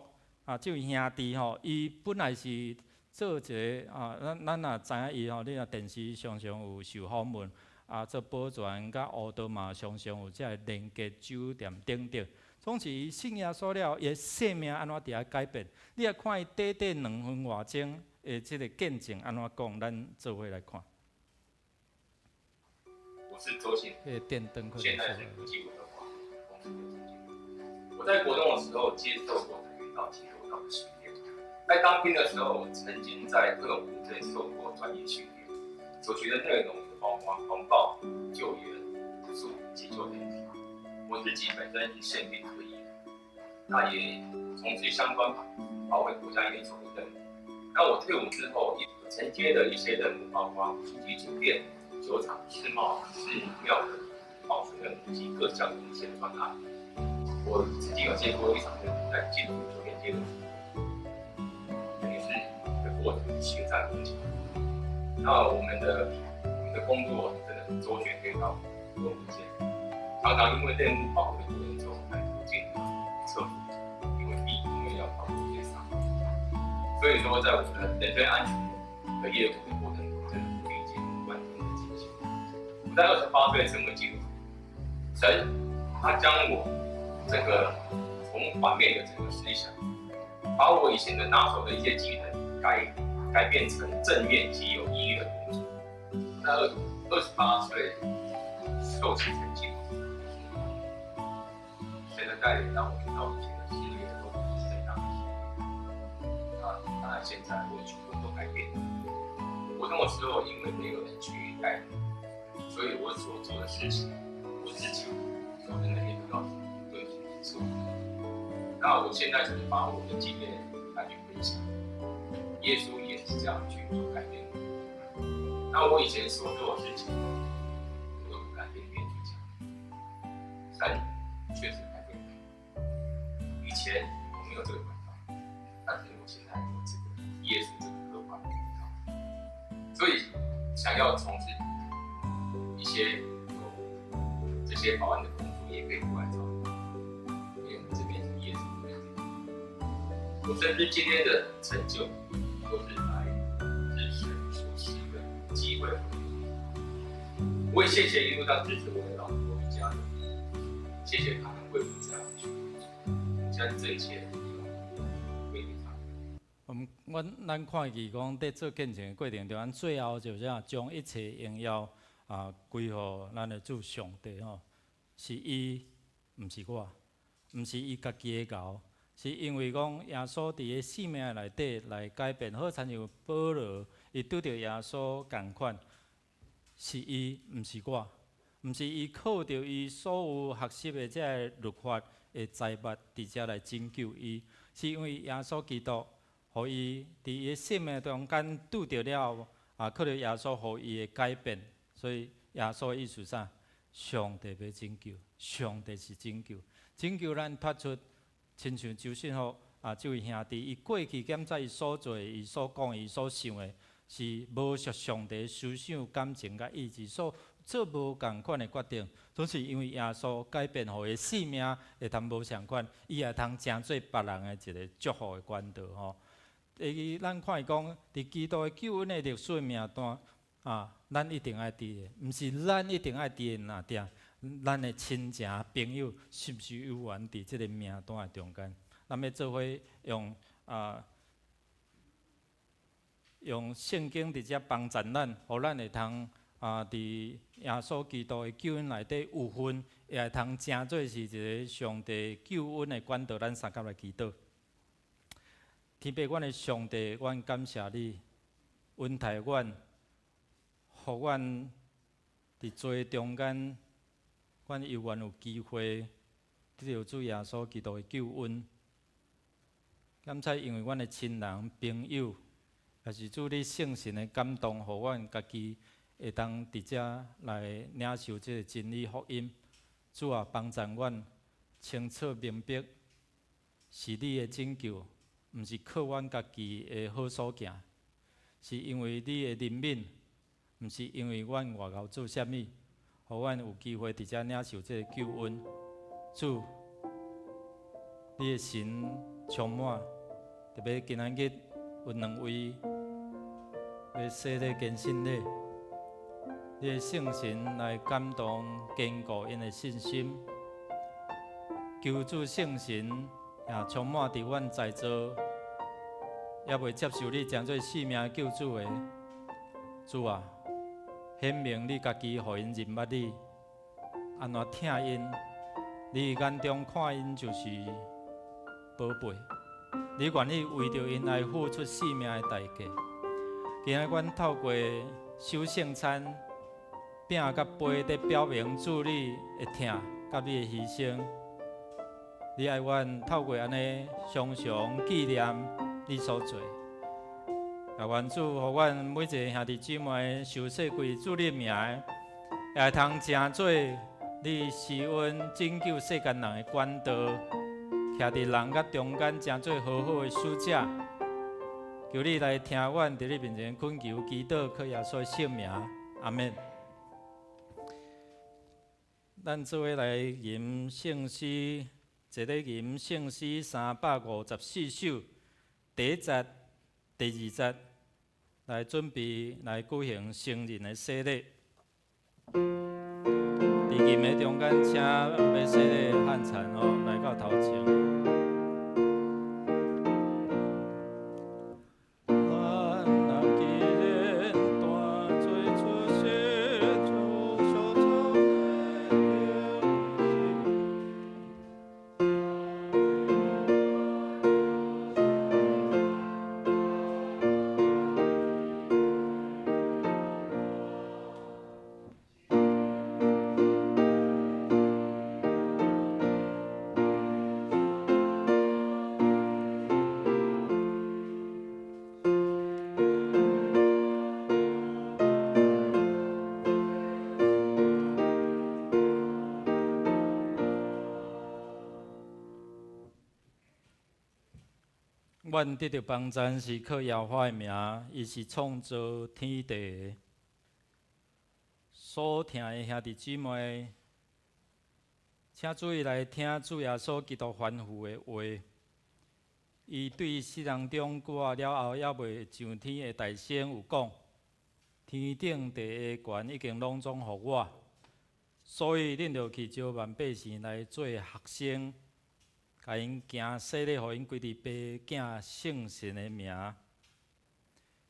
這位兄弟吼，伊本來是做一个咱若知影伊吼，你若電視常常有受訪問，做保全佮烏道嘛，常常有這个連結酒店等等。總是伊信耶穌了後，伊的生命按怎佇遐改變？你來看伊短短2分外鐘的這个見證按怎講，咱做伙來看。我是周信，電燈現在是國際維和華公司的總經理。我在國中的時候接受過跆拳道、截柔道的訓練，在當兵的時候，我曾經在特種部隊受過專業訓練，所學的內容包括防暴、救援、速急救等。我自己本身是憲兵退役，那也從事相關保衛國家元首的任務。那我退伍之後，也承接的一些任務，包括五星級酒店、酒廠、世貿、寺廟的保全任務及各項一線專案。我曾經有接過一場任務，在進入酒店街的時候，等於是的過程血戰紅牆。那我們的工作真的是周旋黑道無間，常常因為任務保護的過程中，還途徑撤出，因為要保護一些傷。所以說，在我的人身安全的業務的過程中，真的是歷經萬分的艱辛。我在28歲成為基督徒，神他將我這個從反面的整個思想，把我以前的拿手的一些技能改變成正面及有意義的工作。在28歲受洗成基督徒，神的帶領讓我知道以前的事業都不是正當的事業。啊，當然現在我全部都改變了。我那個時候因為沒有人去帶領，所以我所做的事情，我自己所的能力都要對是錯的。那我現在就是把我的經驗來去分享，耶穌也是這樣去做改變。那我以前所做的事情，我都不敢跟別人去講。神確實改變我。以前我沒有這個管道，但是我現在有這個耶穌這個可靠的管道。所以想要從事一些有這些保安的工作，也可以過來找我，因為我們這邊是耶穌的。我深知今天的成就，都是來自神所賜的機會。我也謝謝一路上支持我的老婆與家人，謝謝他們為我這樣去付出。我相信這一切都歸給他們。阮看見講，佇做見證的過程中，咱最後就是啥，將一切榮耀歸予咱的主上帝吼，是伊，毋是我，毋是伊家己的𠢕，是因為講耶穌佇伊生命內底來改變，好親像保羅，伊拄著耶穌仝款，是伊，毋是我，毋是伊靠著伊所有學習的這个律法的財物，佇遮來拯救伊，是因為耶穌基督，予伊佇伊的生命中間拄著了後，靠著耶穌予伊的改變，所以耶穌的意思啥？上帝欲拯救，上帝是拯救，拯救咱脫出，親像周信福這位兄弟，伊過去檢查伊所做的、伊所講、伊所想的，是無屬上帝思想、感情佮意志，所做無仝款的決定，總是因為耶穌改變，予伊生命會通無仝款，伊也通成做別人的一个祝福的管道吼。第二，咱看伊講，佇基督的救恩的歷史名單咱一定愛佇的，毋是咱一定愛佇的爾定，咱的親情朋友是毋是有緣佇這个名單的中間？咱欲做伙用聖經佇遮幫贊咱，予咱會通啊，佇耶穌基督的救恩內底有份，也會通成做是一个上帝救恩的管道。咱相佮來祈禱。天父，阮的上帝，阮感謝你，恩待阮，予阮佇罪中間，阮猶原有機會得著主耶穌基督的救恩。感謝因為阮的親人朋友，也是主你聖神的感動，予阮家己會當佇遮來領受這个真理福音。主啊，幫助阮清楚明白，是你的拯救，毋是靠阮家己的好所行，是因為你的憐憫，毋是因為阮外𠢕做啥物，予阮有機會佇遮領受這个救恩。主，你的神充滿，特別今仔日有兩位欲洗禮堅信禮，你的聖神來感動堅固𪜶的信心，求主聖神也充滿佇阮在座，猶未接受你成做性命救主的主啊，顯明你家己，予𪜶認捌你，按怎疼𪜶？你眼中看𪜶就是寶貝，你願意為著𪜶來付出性命的代價。今仔阮透過守聖餐，餅佮杯，佇表明主你的疼佮你的犧牲。你愛阮透過按呢，常常紀念你所做。也願主予阮每一个兄弟姊妹受洗歸主你名的，也會通成做你施恩拯救世間人的管道，徛佇人佮中間，成做好好的使者。求你來聽阮佇你面前懇求祈禱，靠耶穌聖名，阿們。咱做伙來吟聖詩，一个吟聖詩354首，第一節、第二節，來準備來舉行成人的洗禮。佇吟的中間，請欲洗禮的漢燦哦來到頭前。咱若既然大罪出世，就小草的阮得著幫贊是靠耶和華的名，伊是創造天地的。所疼的兄弟姊妹，請注意來聽主耶穌基督吩咐的話。伊對死人中復活了後，猶未上天的大聲有講：天頂地的權已經攏總予我，所以恁著去招萬百姓來做學生。共𪜶行洗禮，予𪜶歸佇父囝聖神的名。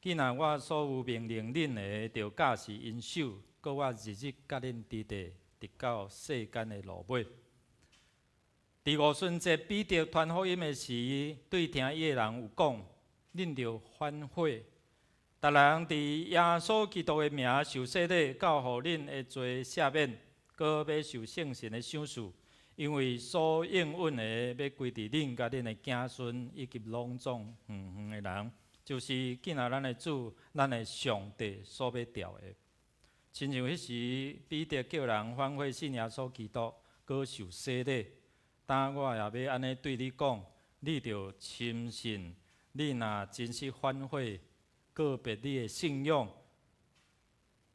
既若我所有命令恁的，著教示𪜶守，閣我日日佮恁佇咧，直到世間的落尾。佇五旬節，彼得傳福音的時，對聽伊的人有講：恁著反悔，逐人佇耶穌基督的名受洗禮，到予恁的罪赦免，閣欲受聖神的賞賜。因為所應允的，欲歸佇恁佮恁的子孫，以及攏總遠遠的人，就是囝仔咱的主、咱的上帝所欲召的。親像彼時彼得叫人反悔信耶穌基督，閣受洗禮。當我也欲按呢對你講，你著深信，你若真實反悔，告別你的信仰，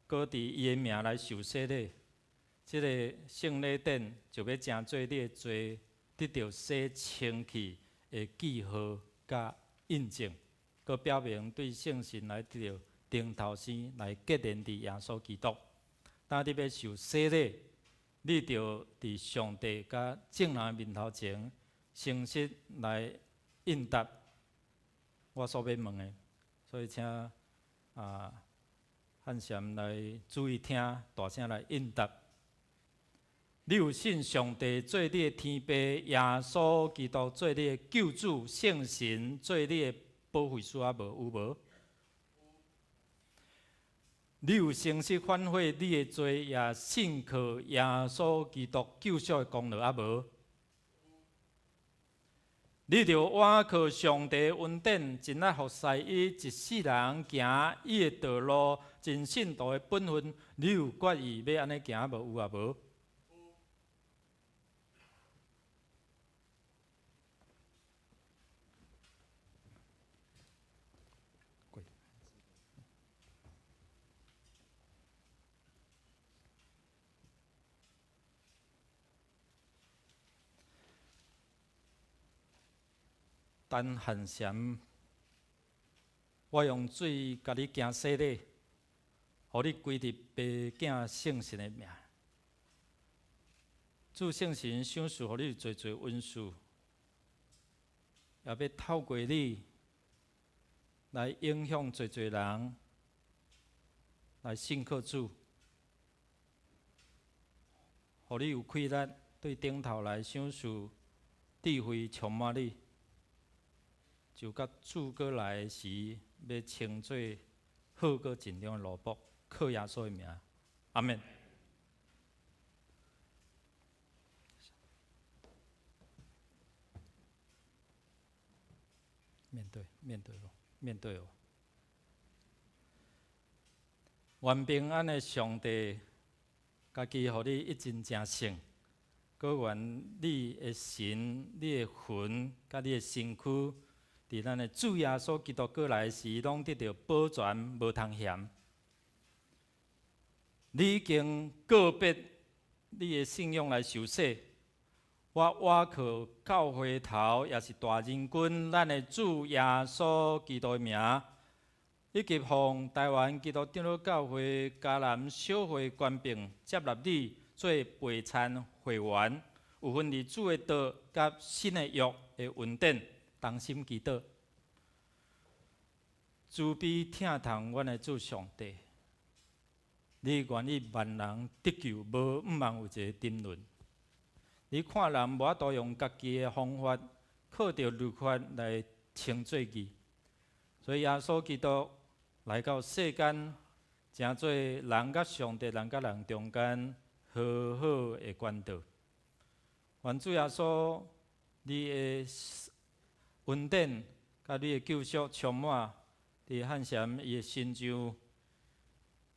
閣佇伊的名來受洗禮。這个聖禮典就欲成做你的罪得著洗清去的記號佮印證，閣表明對聖神來得著重頭生來結連佇耶穌基督。當你欲受洗禮，你著佇上帝佮眾人面頭前誠實來應答我所欲問的。所以請啊汉贤来注意听，大声来应答。你有信上帝做你的天父，耶稣基督做你的救主，圣神做你的保惠师啊无？有无？你有诚实反悔你的罪，也信靠耶稣基督救赎的功劳啊无？你著倚靠上帝恩典，尽力服侍伊，一世人行伊的道路，尽信徒的本分。你有决意欲按呢行无？有啊无？陈汉贤，我用水共你行洗礼，予你归入父囝圣神的名。主圣神赏赐予你济济恩赐，也欲透过你来影响济济人来信靠主，予你有气力对顶头来赏赐智慧充满你。就佮主阁来时，欲称做好阁尽忠的奴仆，靠耶稣的名，阿们。面对，面对我，面对我。愿平安的上帝，家己予你一真正圣，阁愿你的神、你的魂、佮你的身躯，伫咱的主耶稣基督阁来时，拢得著保全，无通嫌。你已经告别你的信仰来受洗，我倚靠教会头，也是大仁君，咱的主耶稣基督的名，以及奉台湾基督长老教会嘉南小会权柄，接纳你做陪餐会员，有份伫主的道佮新的约的恩典。同心祈祷，慈悲疼痛阮的主上帝，你愿意万人得救，无毋茫有一个沉沦。你看人无法度用家己的方法，靠著律法来称做义，所以耶稣基督来到世间，成做人佮上帝、人佮人中间和好的管道。愿主耶稣，你的恩典佮你的救赎充满伫汉贤伊的身上，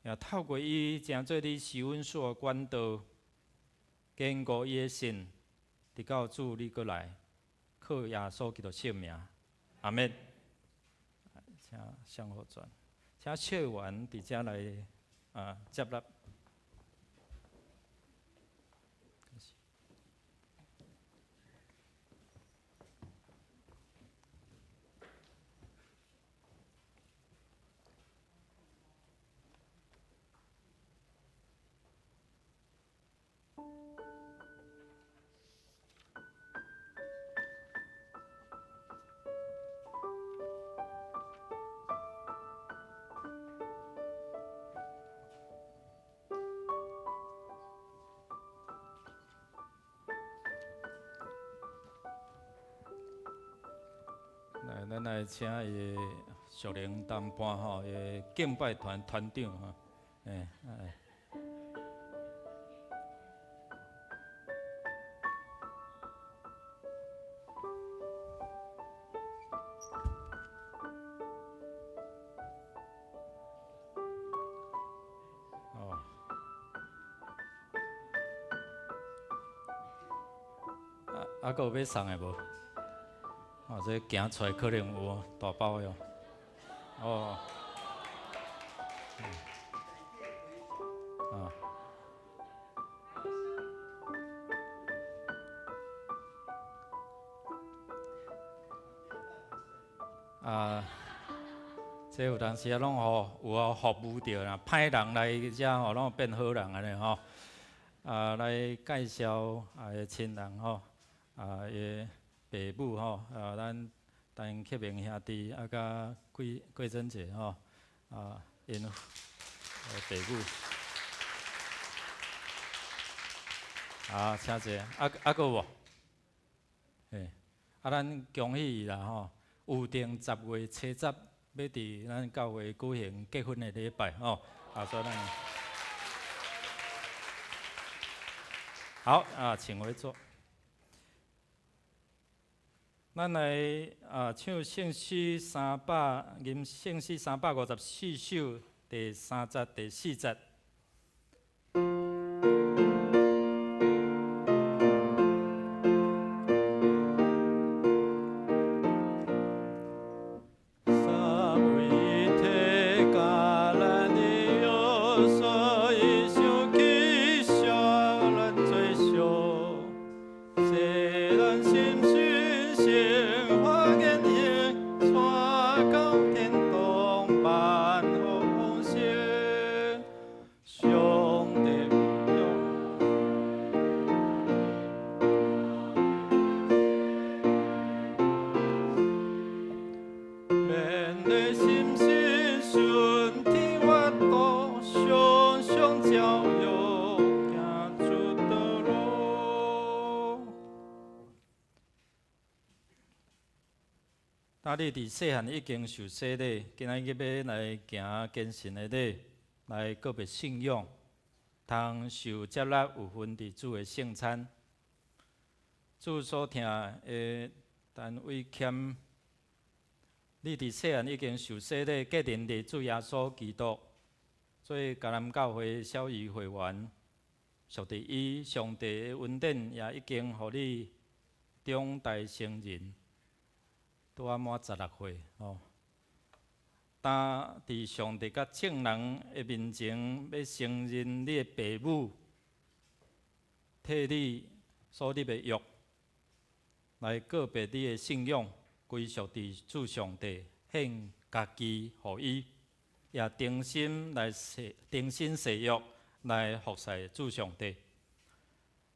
也透过伊成做你施恩所的管道，坚固伊的信，直到主你阁来，靠耶稣基督圣名，阿们。请向后转，请谢员伫遮来接纳。来，咱来请伊的属灵同伴吼，伊的敬拜团团长吼，欸，哎。哦。啊，阁有欲送的无？哦，这行出来可能有大包哟。哦。啊。啊，这有当时啊，拢吼有服务著啦，歹人来遮吼，拢变好人按呢吼。啊，来介绍啊，亲人吼，啊，伊的爸母吼，啊，咱陈克明兄弟啊，佮桂桂珍姐吼，啊，𪜶 爸母。好，請坐。啊啊，閣有無？嘿，啊，咱恭喜伊啦吼！預定10月70，欲佇咱教會舉行結婚的禮拜吼。啊，所以咱好啊，請回座。咱來啊，唱聖詩三百，吟聖詩354首，第三節、第四節。你佇細漢已經受洗禮，今仔日欲來行堅信的禮，來告別信仰，通受接納有份佇主的聖餐。主所疼的陳偉謙，你佇細漢已經受洗禮，繼認佇主耶穌基督做迦南教會小儀會員，屬佇伊上帝的恩典也已經予你長大成人。拄仔滿16歲吼，當佇上帝佮眾人的面前，欲承認你的爸母替你所立的約，來告別你的信仰，歸屬佇主上帝，獻家己予伊，也忠心來誓，忠心誓約來服侍主上帝。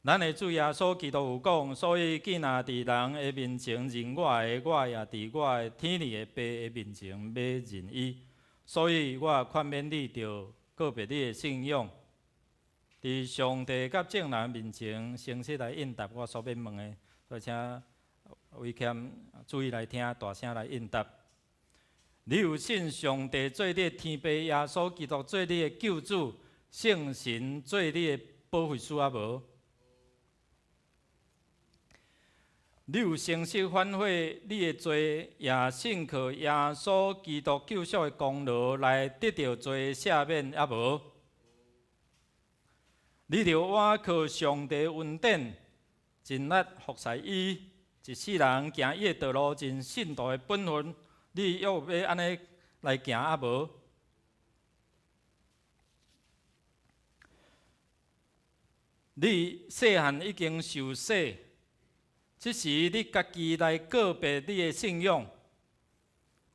咱的主耶穌基督有講，所以囝若佇人的面前認我的，我也佇我的天父的爸的面前欲認伊。所以我勸勉你，著告別你的信仰，佇上帝佮眾人面前誠實來應答我所欲問的。所以請偉謙注意來聽，大聲來應答。你有信上帝做你的天父，耶穌基督做你的救主，聖神做你的保惠師啊無？你有誠實反悔你的罪，也信靠耶穌基督救贖的功勞來得著罪赦免，抑無？你著倚靠上帝恩典，盡力服侍伊，一世人行伊的道路，盡信徒的本分，你猶欲按呢來行抑無？你細漢已經受洗。這時你家己來告別你的信仰，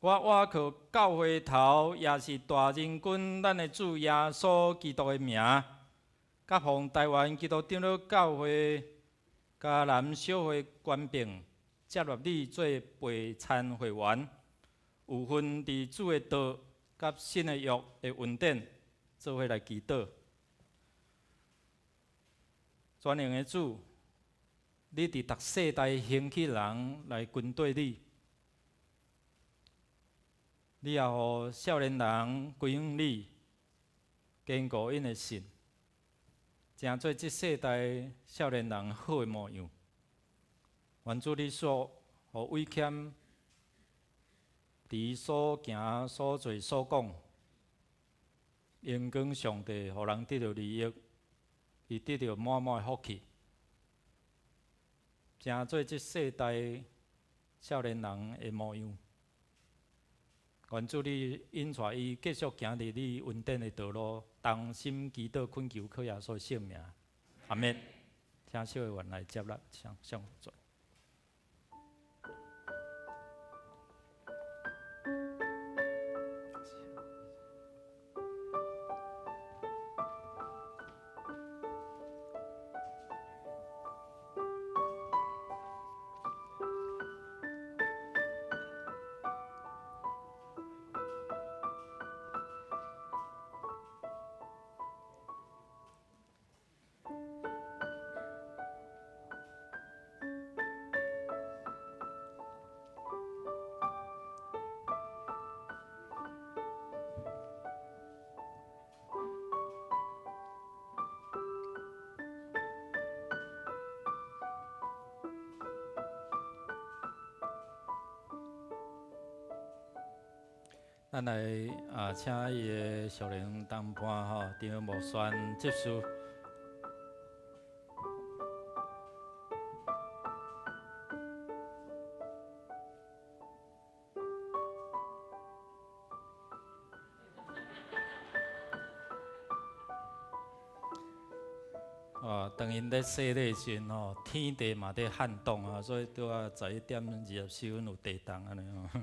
我倚靠教會頭，也是大仁君咱的主耶穌基督的名，佮奉臺灣基督長老教會嘉南小會權柄，接納你做陪餐會員，有份佇主的道佮新的約的恩典，做伙來祈禱。全能的主。你佇逐世代興起人來跟綴你，你也予少年人歸向你，堅固𪜶的信，成做這世代少年人好的模樣。願主你賜予偉謙，佇伊所行所做所講，榮光上帝，予人得著利益，伊得著滿滿的福氣。成做這世代少年人的模樣，願主你引帶伊繼續行佇你恩典的道路，同心祈禱懇求靠耶穌聖名，阿們。請小會員來接納，請上座。咱來啊，請伊的屬靈同伴吼，張慕璇執事。哦，當𪜶咧洗禮時陣吼，天地嘛佇撼動啊，所以拄仔11點24分有地動按呢吼。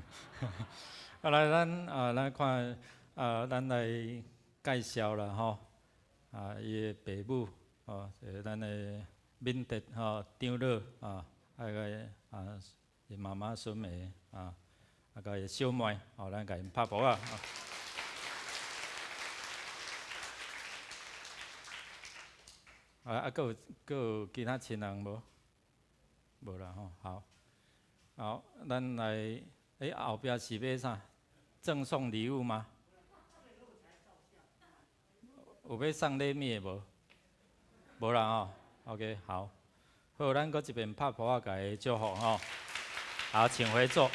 啊來，咱啊來看啊，咱來介紹啦吼。啊，伊的爸母哦，是咱的敏德吼長老啊，啊個啊，伊媽媽孫梅啊，啊佮伊小妹，哦，咱共𪜶拍噗仔。啊啊，閣有閣有其他親人無？無啦吼，好，好，咱來，欸，後壁是欲啥？贈送禮物嗎？有欲送禮物的無？無啦吼，OK，好，好，咱閣一遍拍噗仔，共伊祝福吼。好，請回座。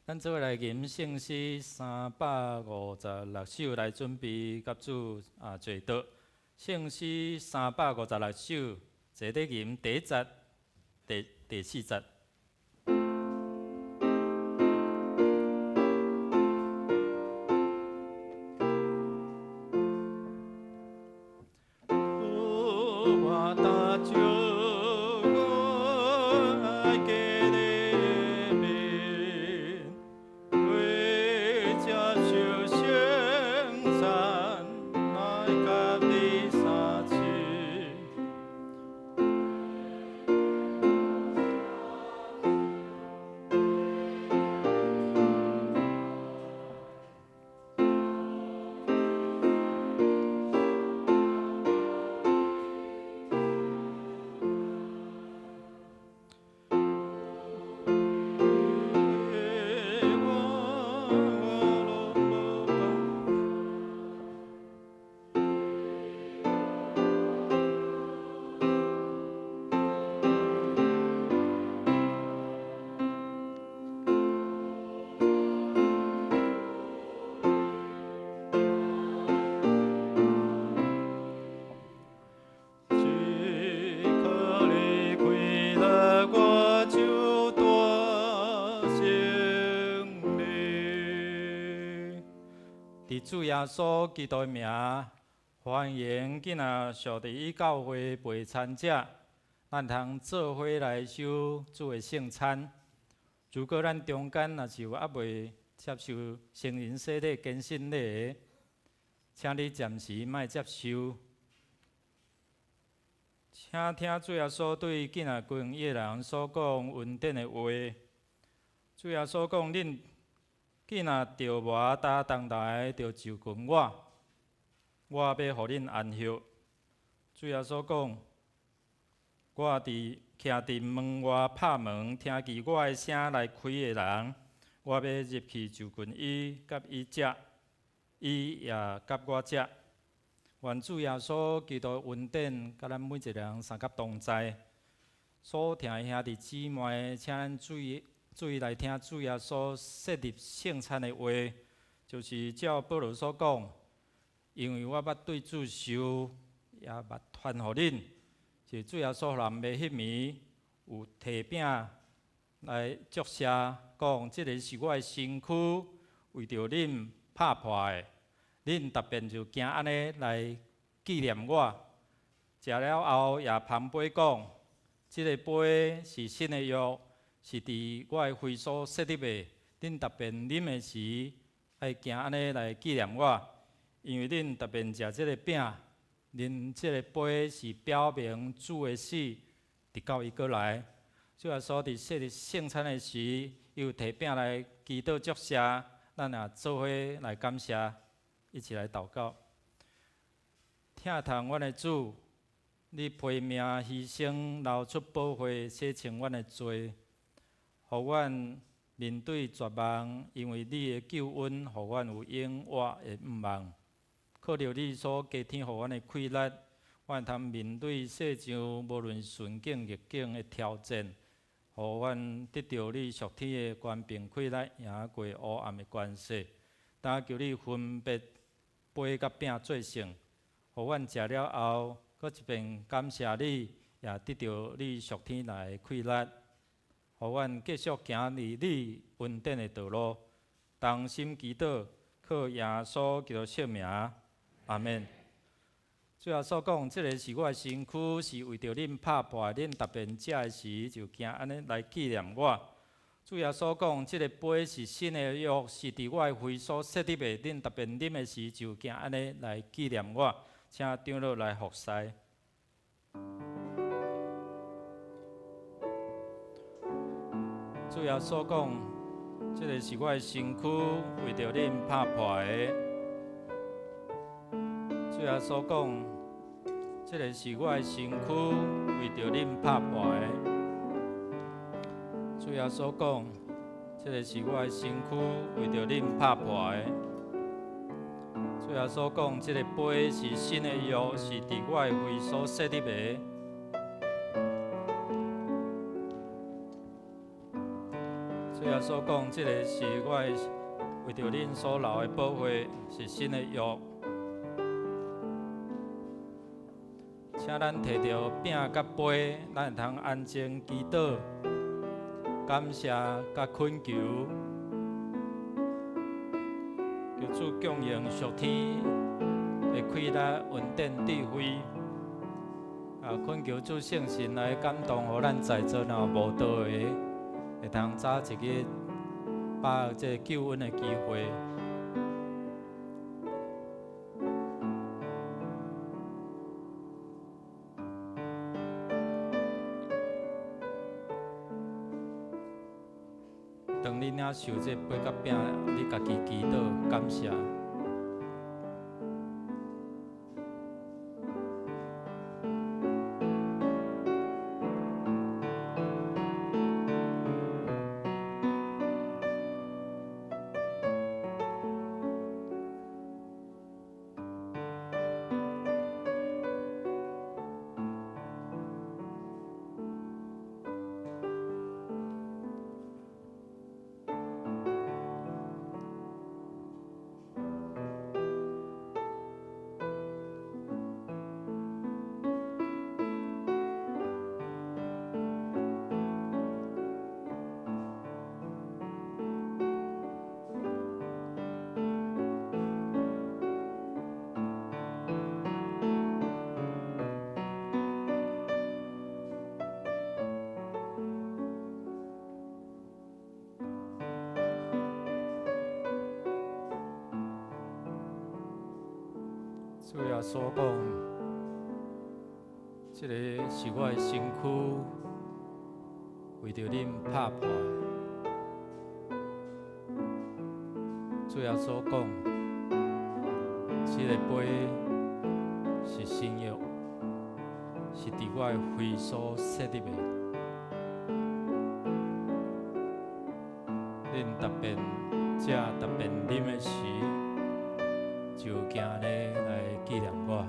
咱做伙來吟聖詩356首來準備佮主啊坐桌。聖詩356首，坐咧吟第一節、第四節。主耶穌基督的名，歡迎今仔上帝與教會陪餐者，咱通做伙來守主的聖餐。如果咱中間若是有猶未接受成人洗禮、堅信禮的，請你暫時莫接受。請聽主耶穌對囝仔群伊的人所講恩典的話。主耶穌講：恁囝若著無擔同來，著就近我，我欲予恁安歇。主耶穌講：我佇徛佇門外拍門，聽見我的聲來開的人，我欲入去就近伊，佮伊食，伊也佮我食。願主耶穌基督恩典，佮咱每一个人相佮同在。所聽的兄弟姊妹，請咱注意。注意來聽主耶穌設立聖餐的話，就是照保羅所講，因為我捌對主受，也捌傳予恁，是主耶穌臨的彼暝，有提餅來祝謝，講這个是我的身軀，為著恁拍破的，恁逐遍就行按呢來紀念我。食了後，也捧杯講，這个杯是新的約。是佇我的血所設立的，恁逐遍啉的時，愛行按呢來紀念我，因為恁逐遍食這个餅，啉這个杯，是表明主的死，直到伊閣來。主耶穌佇設立聖餐的時，伊有提餅來祈禱祝謝，咱也做伙來感謝，一起來禱告。疼痛阮的主，你犧命犧牲，流出寶血，洗清阮的罪。予阮面對絕望，因為你的救恩，予阮有永活的盼望。靠著你所加添予阮的氣力，阮通面對世上無論順境逆境的挑戰，予阮得著你屬天的權柄，氣力贏過黑暗的權勢。但求你分別杯佮餅做聖，予阮食了後，閣一遍感謝你，也得著你屬天來的氣力，予阮繼續行佇你恩典的道路，同心祈禱，靠耶穌基督聖名，阿們。主耶穌講，這个是我的身軀，是為著恁拍破的，恁逐遍食的時就行按呢來紀念我。主耶穌講，這个杯是新的約，是佇我的血所設立的，恁逐遍啉的時就行按呢來紀念我。請長老來服侍。主耶穌講，這个是我的身軀，為著恁拍破的。主耶穌講，這个是我的身軀，為著恁拍破的。主耶穌講，這个是我的身軀，為著恁拍破的。主耶穌講，這个杯是新的約，是佇我的血所設立的。主耶穌講，這个是我的為著恁所流的寶血，是新的約。請咱提著餅佮杯，咱會通安靜祈禱、感謝佮懇求，求主供應屬天的氣力、恩典、智慧。啊，懇求主聖神來感動，予咱在座若有慕道的，會通早一日把握這个救恩的機會。當你領受這杯佮餅，你家己祈禱感謝。主耶穌講，這个是我的身軀，為著恁拍破的。主耶穌講，這个杯是新約，是佇我的血所設立的。恁逐遍食、逐遍啉的時，就行按呢來紀念我，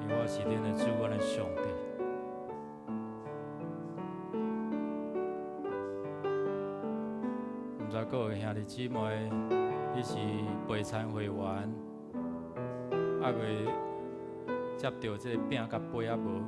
因為我是恁的主，阮的上帝。毋知各位兄弟姊妹，你是備餐會員，猶未接著這个餅佮杯仔無？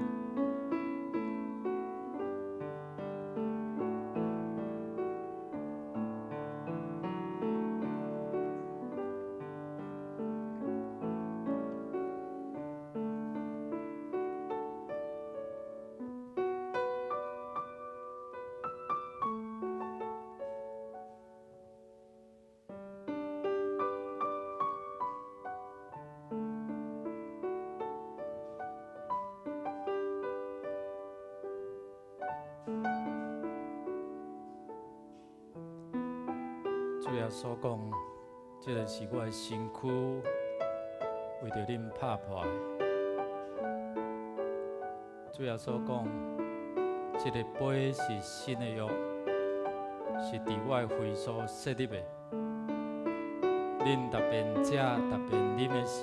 主耶穌講，這个是我的身軀，為著恁拍破的。主耶穌講，這个杯是新的約，是佇我的血所設立的。恁逐遍食、逐遍啉的時，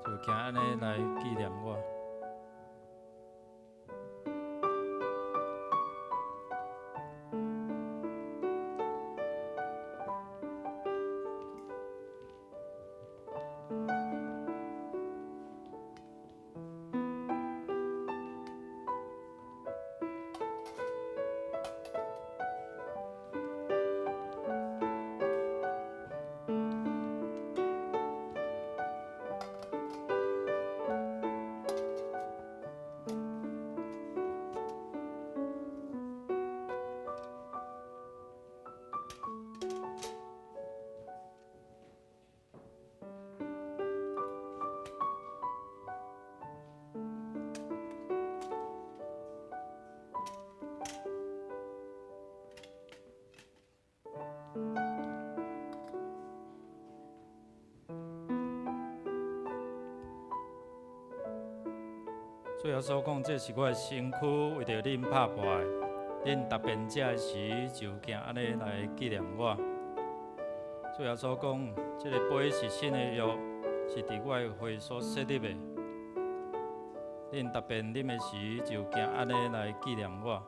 就行按呢來紀念我。主耶穌講，這是我的身軀，為著恁拍破的。恁逐遍食的時，就行按呢來紀念我。主耶穌講，這个杯是新的約，是佇我的血所設立的。恁逐遍啉的時，就行按呢來紀念我。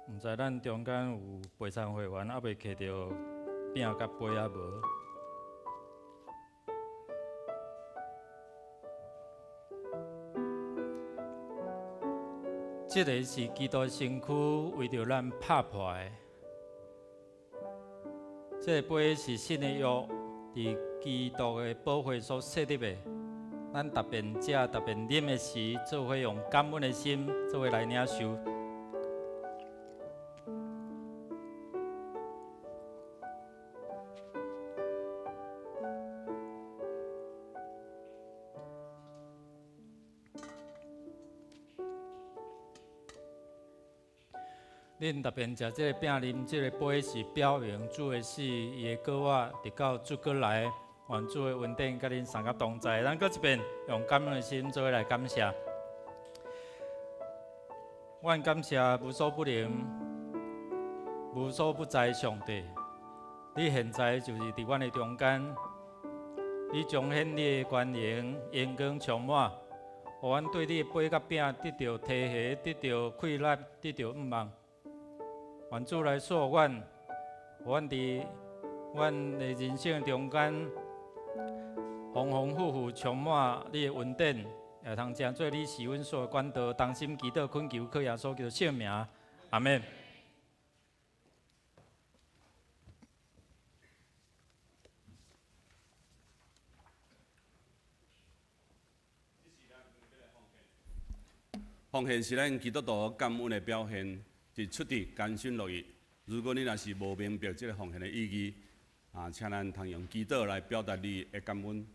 毋知咱中間有陪餐會員猶未摕著餅佮杯仔無？這个是基督身軀為著咱拍破的，這个杯是新的約，佇基督的寶血所設立的。咱逐遍食、逐遍啉的時，做伙用感恩的心，做伙來領受。恁逐遍食這个餅，啉這个杯，是表明主的死，伊會閣活，直到主閣來，願主的恩典佮恁三甲同在。咱閣一遍用感恩的心做伙來感謝。阮感謝無所不能、無所不在的上帝，你現在就是佇阮的中間，你彰顯你的權能，榮光充滿，予阮對你的杯佮餅得著提携，得著氣力，得著向望。願主來賜予阮，予阮佇阮的人生中間，豐豐富富充滿你的恩典，也通成做你賜阮所的管道，同心祈禱懇求，靠耶穌基督聖名，阿們。奉獻是咱基督徒感恩的表現，是出自甘心樂意。如果你若是無明白這个奉獻的意義，啊，請咱通用祈禱來表達你的感恩。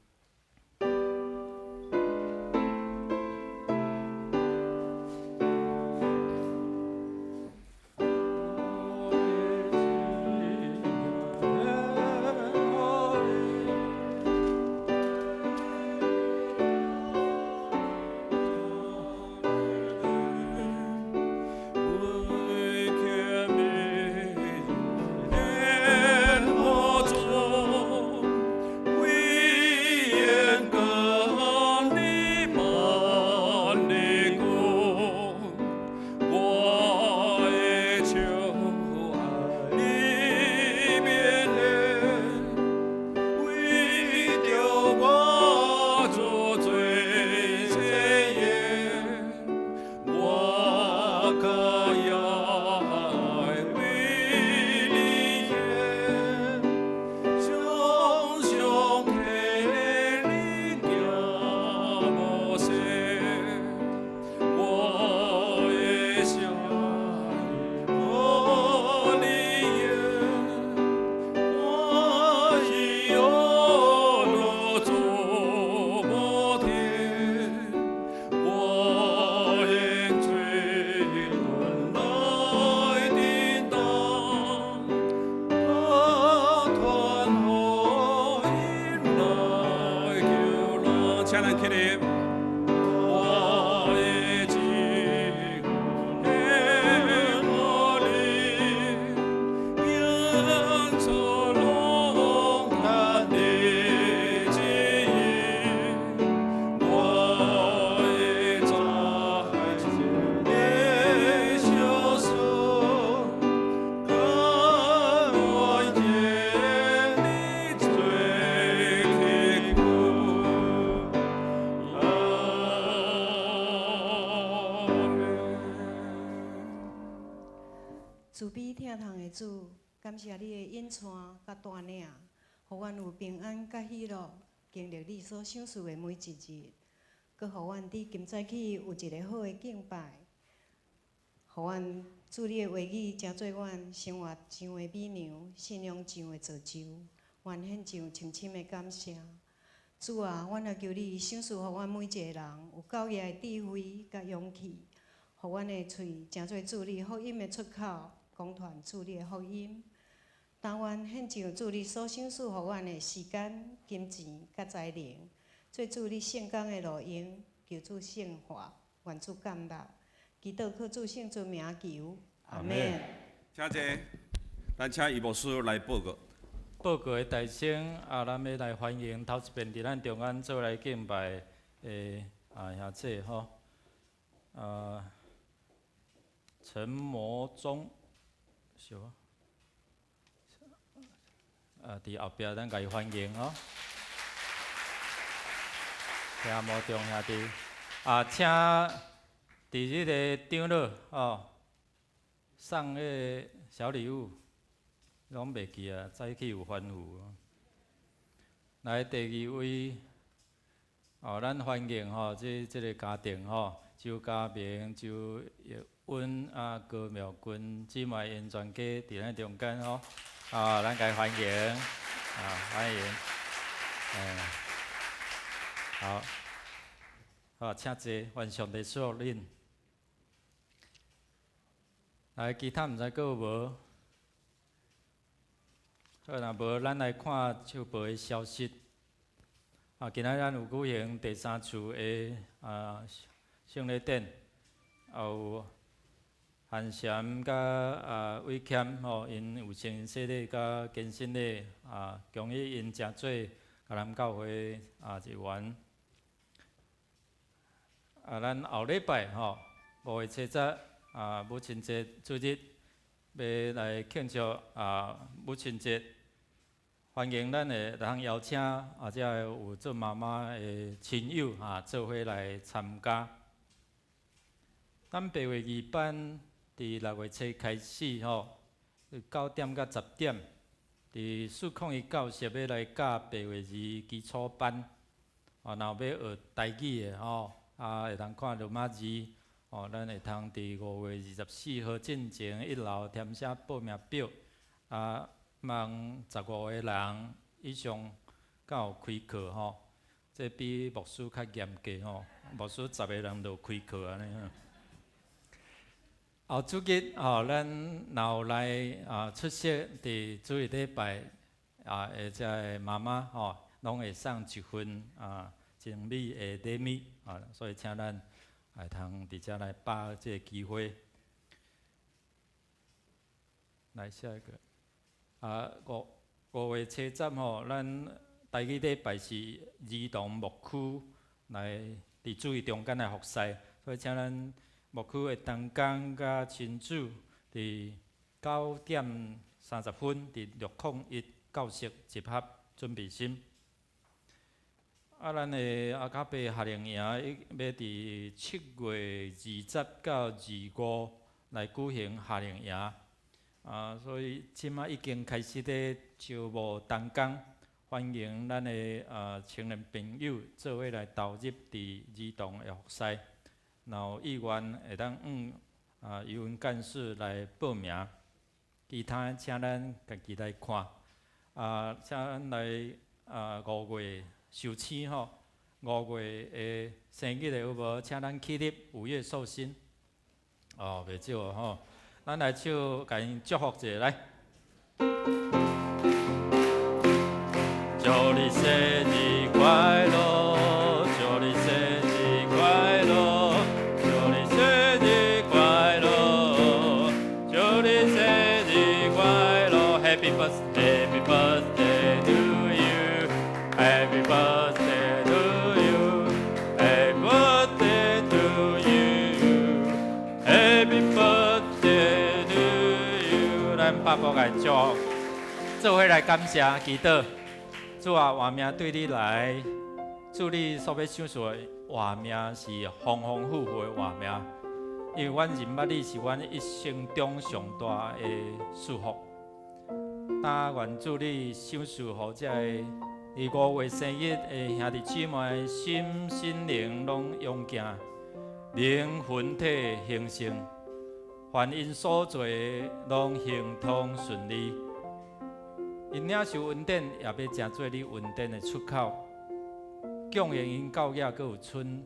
慈悲疼痛的主，感謝你的引帶佮帶領，予阮有平安佮喜樂。經歷你所賞賜的每一日，閣予阮佇今早起有一个好的敬拜，予阮主你的話語成做阮生活上的米糧，信仰上的造就，阮獻上深深的感謝。主啊，阮也求你賞賜予阮每一个人有夠額的智慧佮勇氣，予阮的喙成做主你福音的出口，講傳主你的福音。但願獻上主你所賞賜予阮的時間、金錢佮才能，做主你聖工的路用，求主聖化，願主感納。祈禱靠主聖尊名求，阿們。請坐，咱請余牧師來報告。報告的大先啊，咱欲來歡迎頭一遍佇咱中間做來敬拜的啊兄姊吼，啊陳摩宗，是無？啊，佇後壁咱共伊歡迎吼。聽摩中兄弟，啊，請佇這个長老吼送彼個小禮物。攏袂記啊，早起有吩咐。來第二位，哦，咱歡迎吼，這個家庭吼，周家明、周玉溫啊、高妙君姊妹𪜶全家佇咱中間吼，啊，咱共伊歡迎，啊，歡迎，欸，好，好，請坐，願上帝賜福恁。來，其他毋知閣有無？好，若無，咱來看秋報的消息。啊，今仔咱有舉行第三次的啊聖禮典，也有韓禪佮啊偉謙吼，𪜶有成人洗禮佮堅振禮啊，恭喜𪜶成做迦南教會啊一員。啊，咱後禮拜吼5月7日啊母親節主日，欲來慶祝啊母親節。歡迎咱會通邀請啊，遮个有做媽媽的親友啊，做伙來參加。咱白話字班佇6月初開始吼，9點到10點，佇401教室欲來教白話字基礎班。啊，若有欲學台語的吼，啊，會通看羅馬字，哦，咱會通佇5月24號進前一樓填寫報名表，啊。望15個人以上才有開課吼，這比牧師較嚴格吼，牧師十個人就開課按呢。後主日吼，咱若有來啊出席佇主日禮拜啊，的遮个媽媽吼，攏會送一份啊精美的禮物啊，所以請咱會通佇遮來把握這个機會。來下一個。啊，5月7日吼，咱台語禮拜是兒童牧區來佇主日中間來服侍，所以請咱牧區的同工佮親子佇9點30分佇601教室集合準備心。啊，咱的阿卡貝夏令營欲佇7月20到25來舉行夏令營。啊，所以這馬已經開始咧招募同工，歡迎咱的啊青年朋友做伙來投入佇兒童的服侍。若有意願會當向啊尤文幹事來報名。其他請咱家己來看。啊，請咱來啊五月受星吼，五月的生日的有無？請咱起立五月壽星。哦，袂少吼。咱來唱，共𪜶祝福者來。祝你生日快樂，祝你生日快樂，祝你生日快樂，祝你生日快樂，Happy birthday, Happy birthday to you, Happy birthday to you, Happy birthday to you, Happy birthday to you。咱拍鼓來祝福，做伙來感謝祈禱。主啊，活命對你來，主你所欲賞賜的活命是豐豐富富的活命，因為阮認捌你是阮一生中上大的祝福。但願主你賞賜予這个伫5月生日的兄弟姊妹，心心灵攏勇健，灵魂體興盛，凡𪜶所做攏亨通順利。𪜶領受恩典，也欲成做你恩典的出口。供應𪜶教囝，閣有孫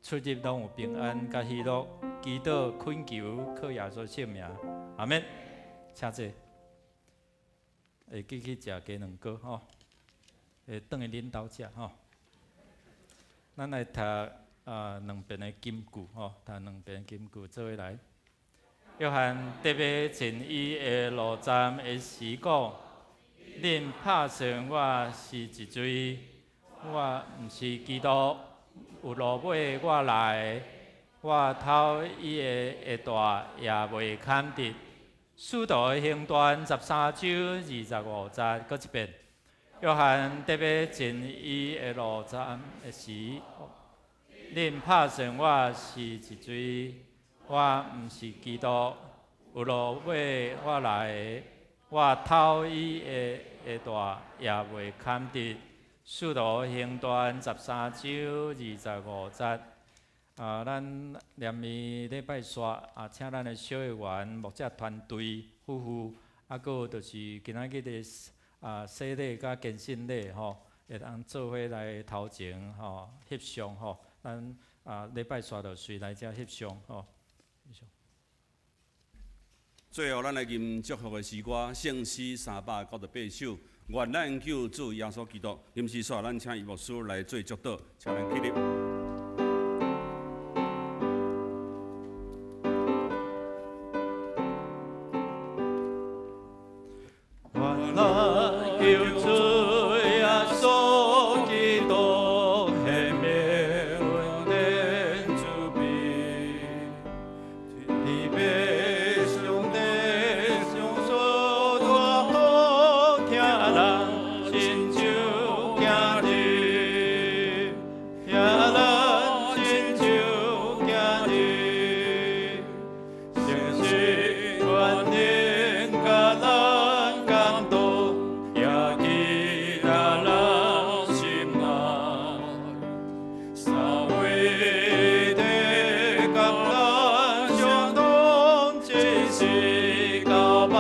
出入攏有平安佮喜樂。祈禱懇求，靠耶穌聖名，阿們。請坐。會記去食雞卵糕吼，會轉去恁兜食吼。咱來讀兩遍的金句吼，讀兩遍金句做伙來。約翰特欲進伊的路站的時講：恁拍算我是一罪，我毋是基督，有落尾我來，我偷伊的鞋帶也袂堪得。使徒行傳13章25節，閣一遍。約翰特欲進伊的路站的時，恁拍算我是一罪，我毋是基督，有落尾我來，我偷伊的鞋帶也袂堪得。使徒行傳13章25節。咱連綿禮拜煞請咱的小會員、牧者團隊夫婦，閣有就是今仔日的洗禮佮堅信禮吼，會當做伙來頭前吼翕相吼。咱禮拜煞就隨來遮翕相吼。最後，咱來吟祝福的詩歌，聖詩398首，願咱救主耶穌基督。臨時煞，咱請葉牧師來做祝禱，請咱起立。願咱救主耶穌基督顯明恩典慈悲，天父上帝上所大福，疼人親像囝兒，疼人親像囝兒，誠實權能佮咱感動，也記在咱心內。三位一體佮咱相通，一世到萬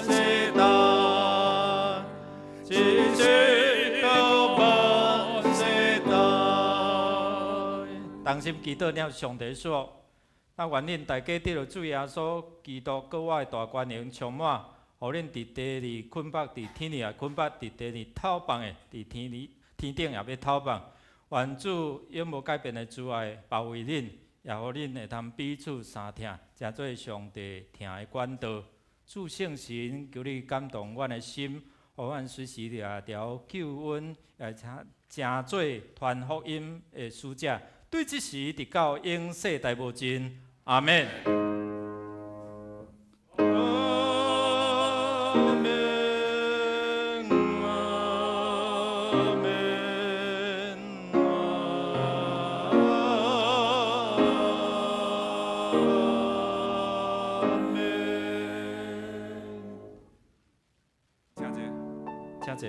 世代，一世到萬世代。同心祈禱，領上帝說：咱願恁大家得著主耶穌基督閣我的大權能充滿，予恁佇地裡捆縛，佇天裡也捆縛；佇地裡透放的，佇天裡天頂也欲透放。願主永無改變的慈愛包圍恁，也予恁會通彼此相疼，成做上帝疼的管道。主聖神，求你感動阮的心，予阮隨時掠著救恩，也成成做傳福音的使者。對這時直到永世代無盡。阿們。阿們，阿們，阿們。請坐。請坐。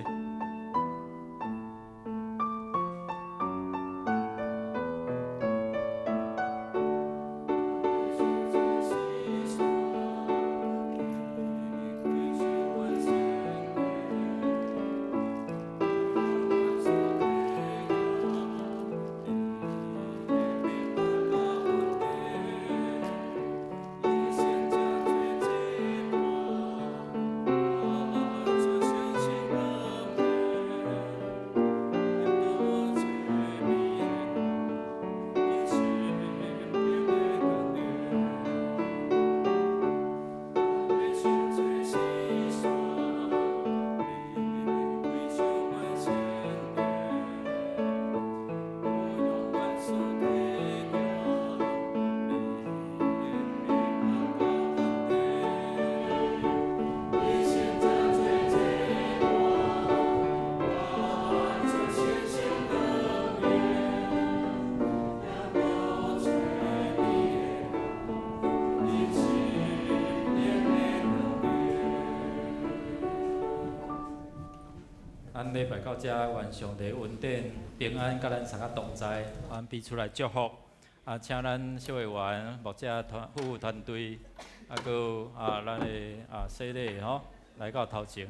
咱禮拜到遮，願上帝恩典平安，佮咱三个同在，咱彼此來祝福。啊，請咱小會員、牧者團、夫婦團隊，啊，閣有啊，咱的啊洗禮吼，來到頭前。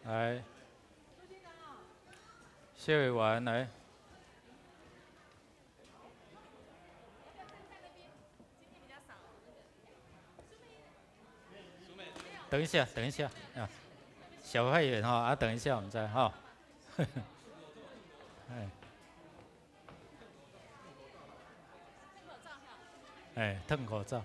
來，謝委員來。等一下，等一下，啊，小會員吼，啊，等一下我們再哈。哎，哎，褪口罩。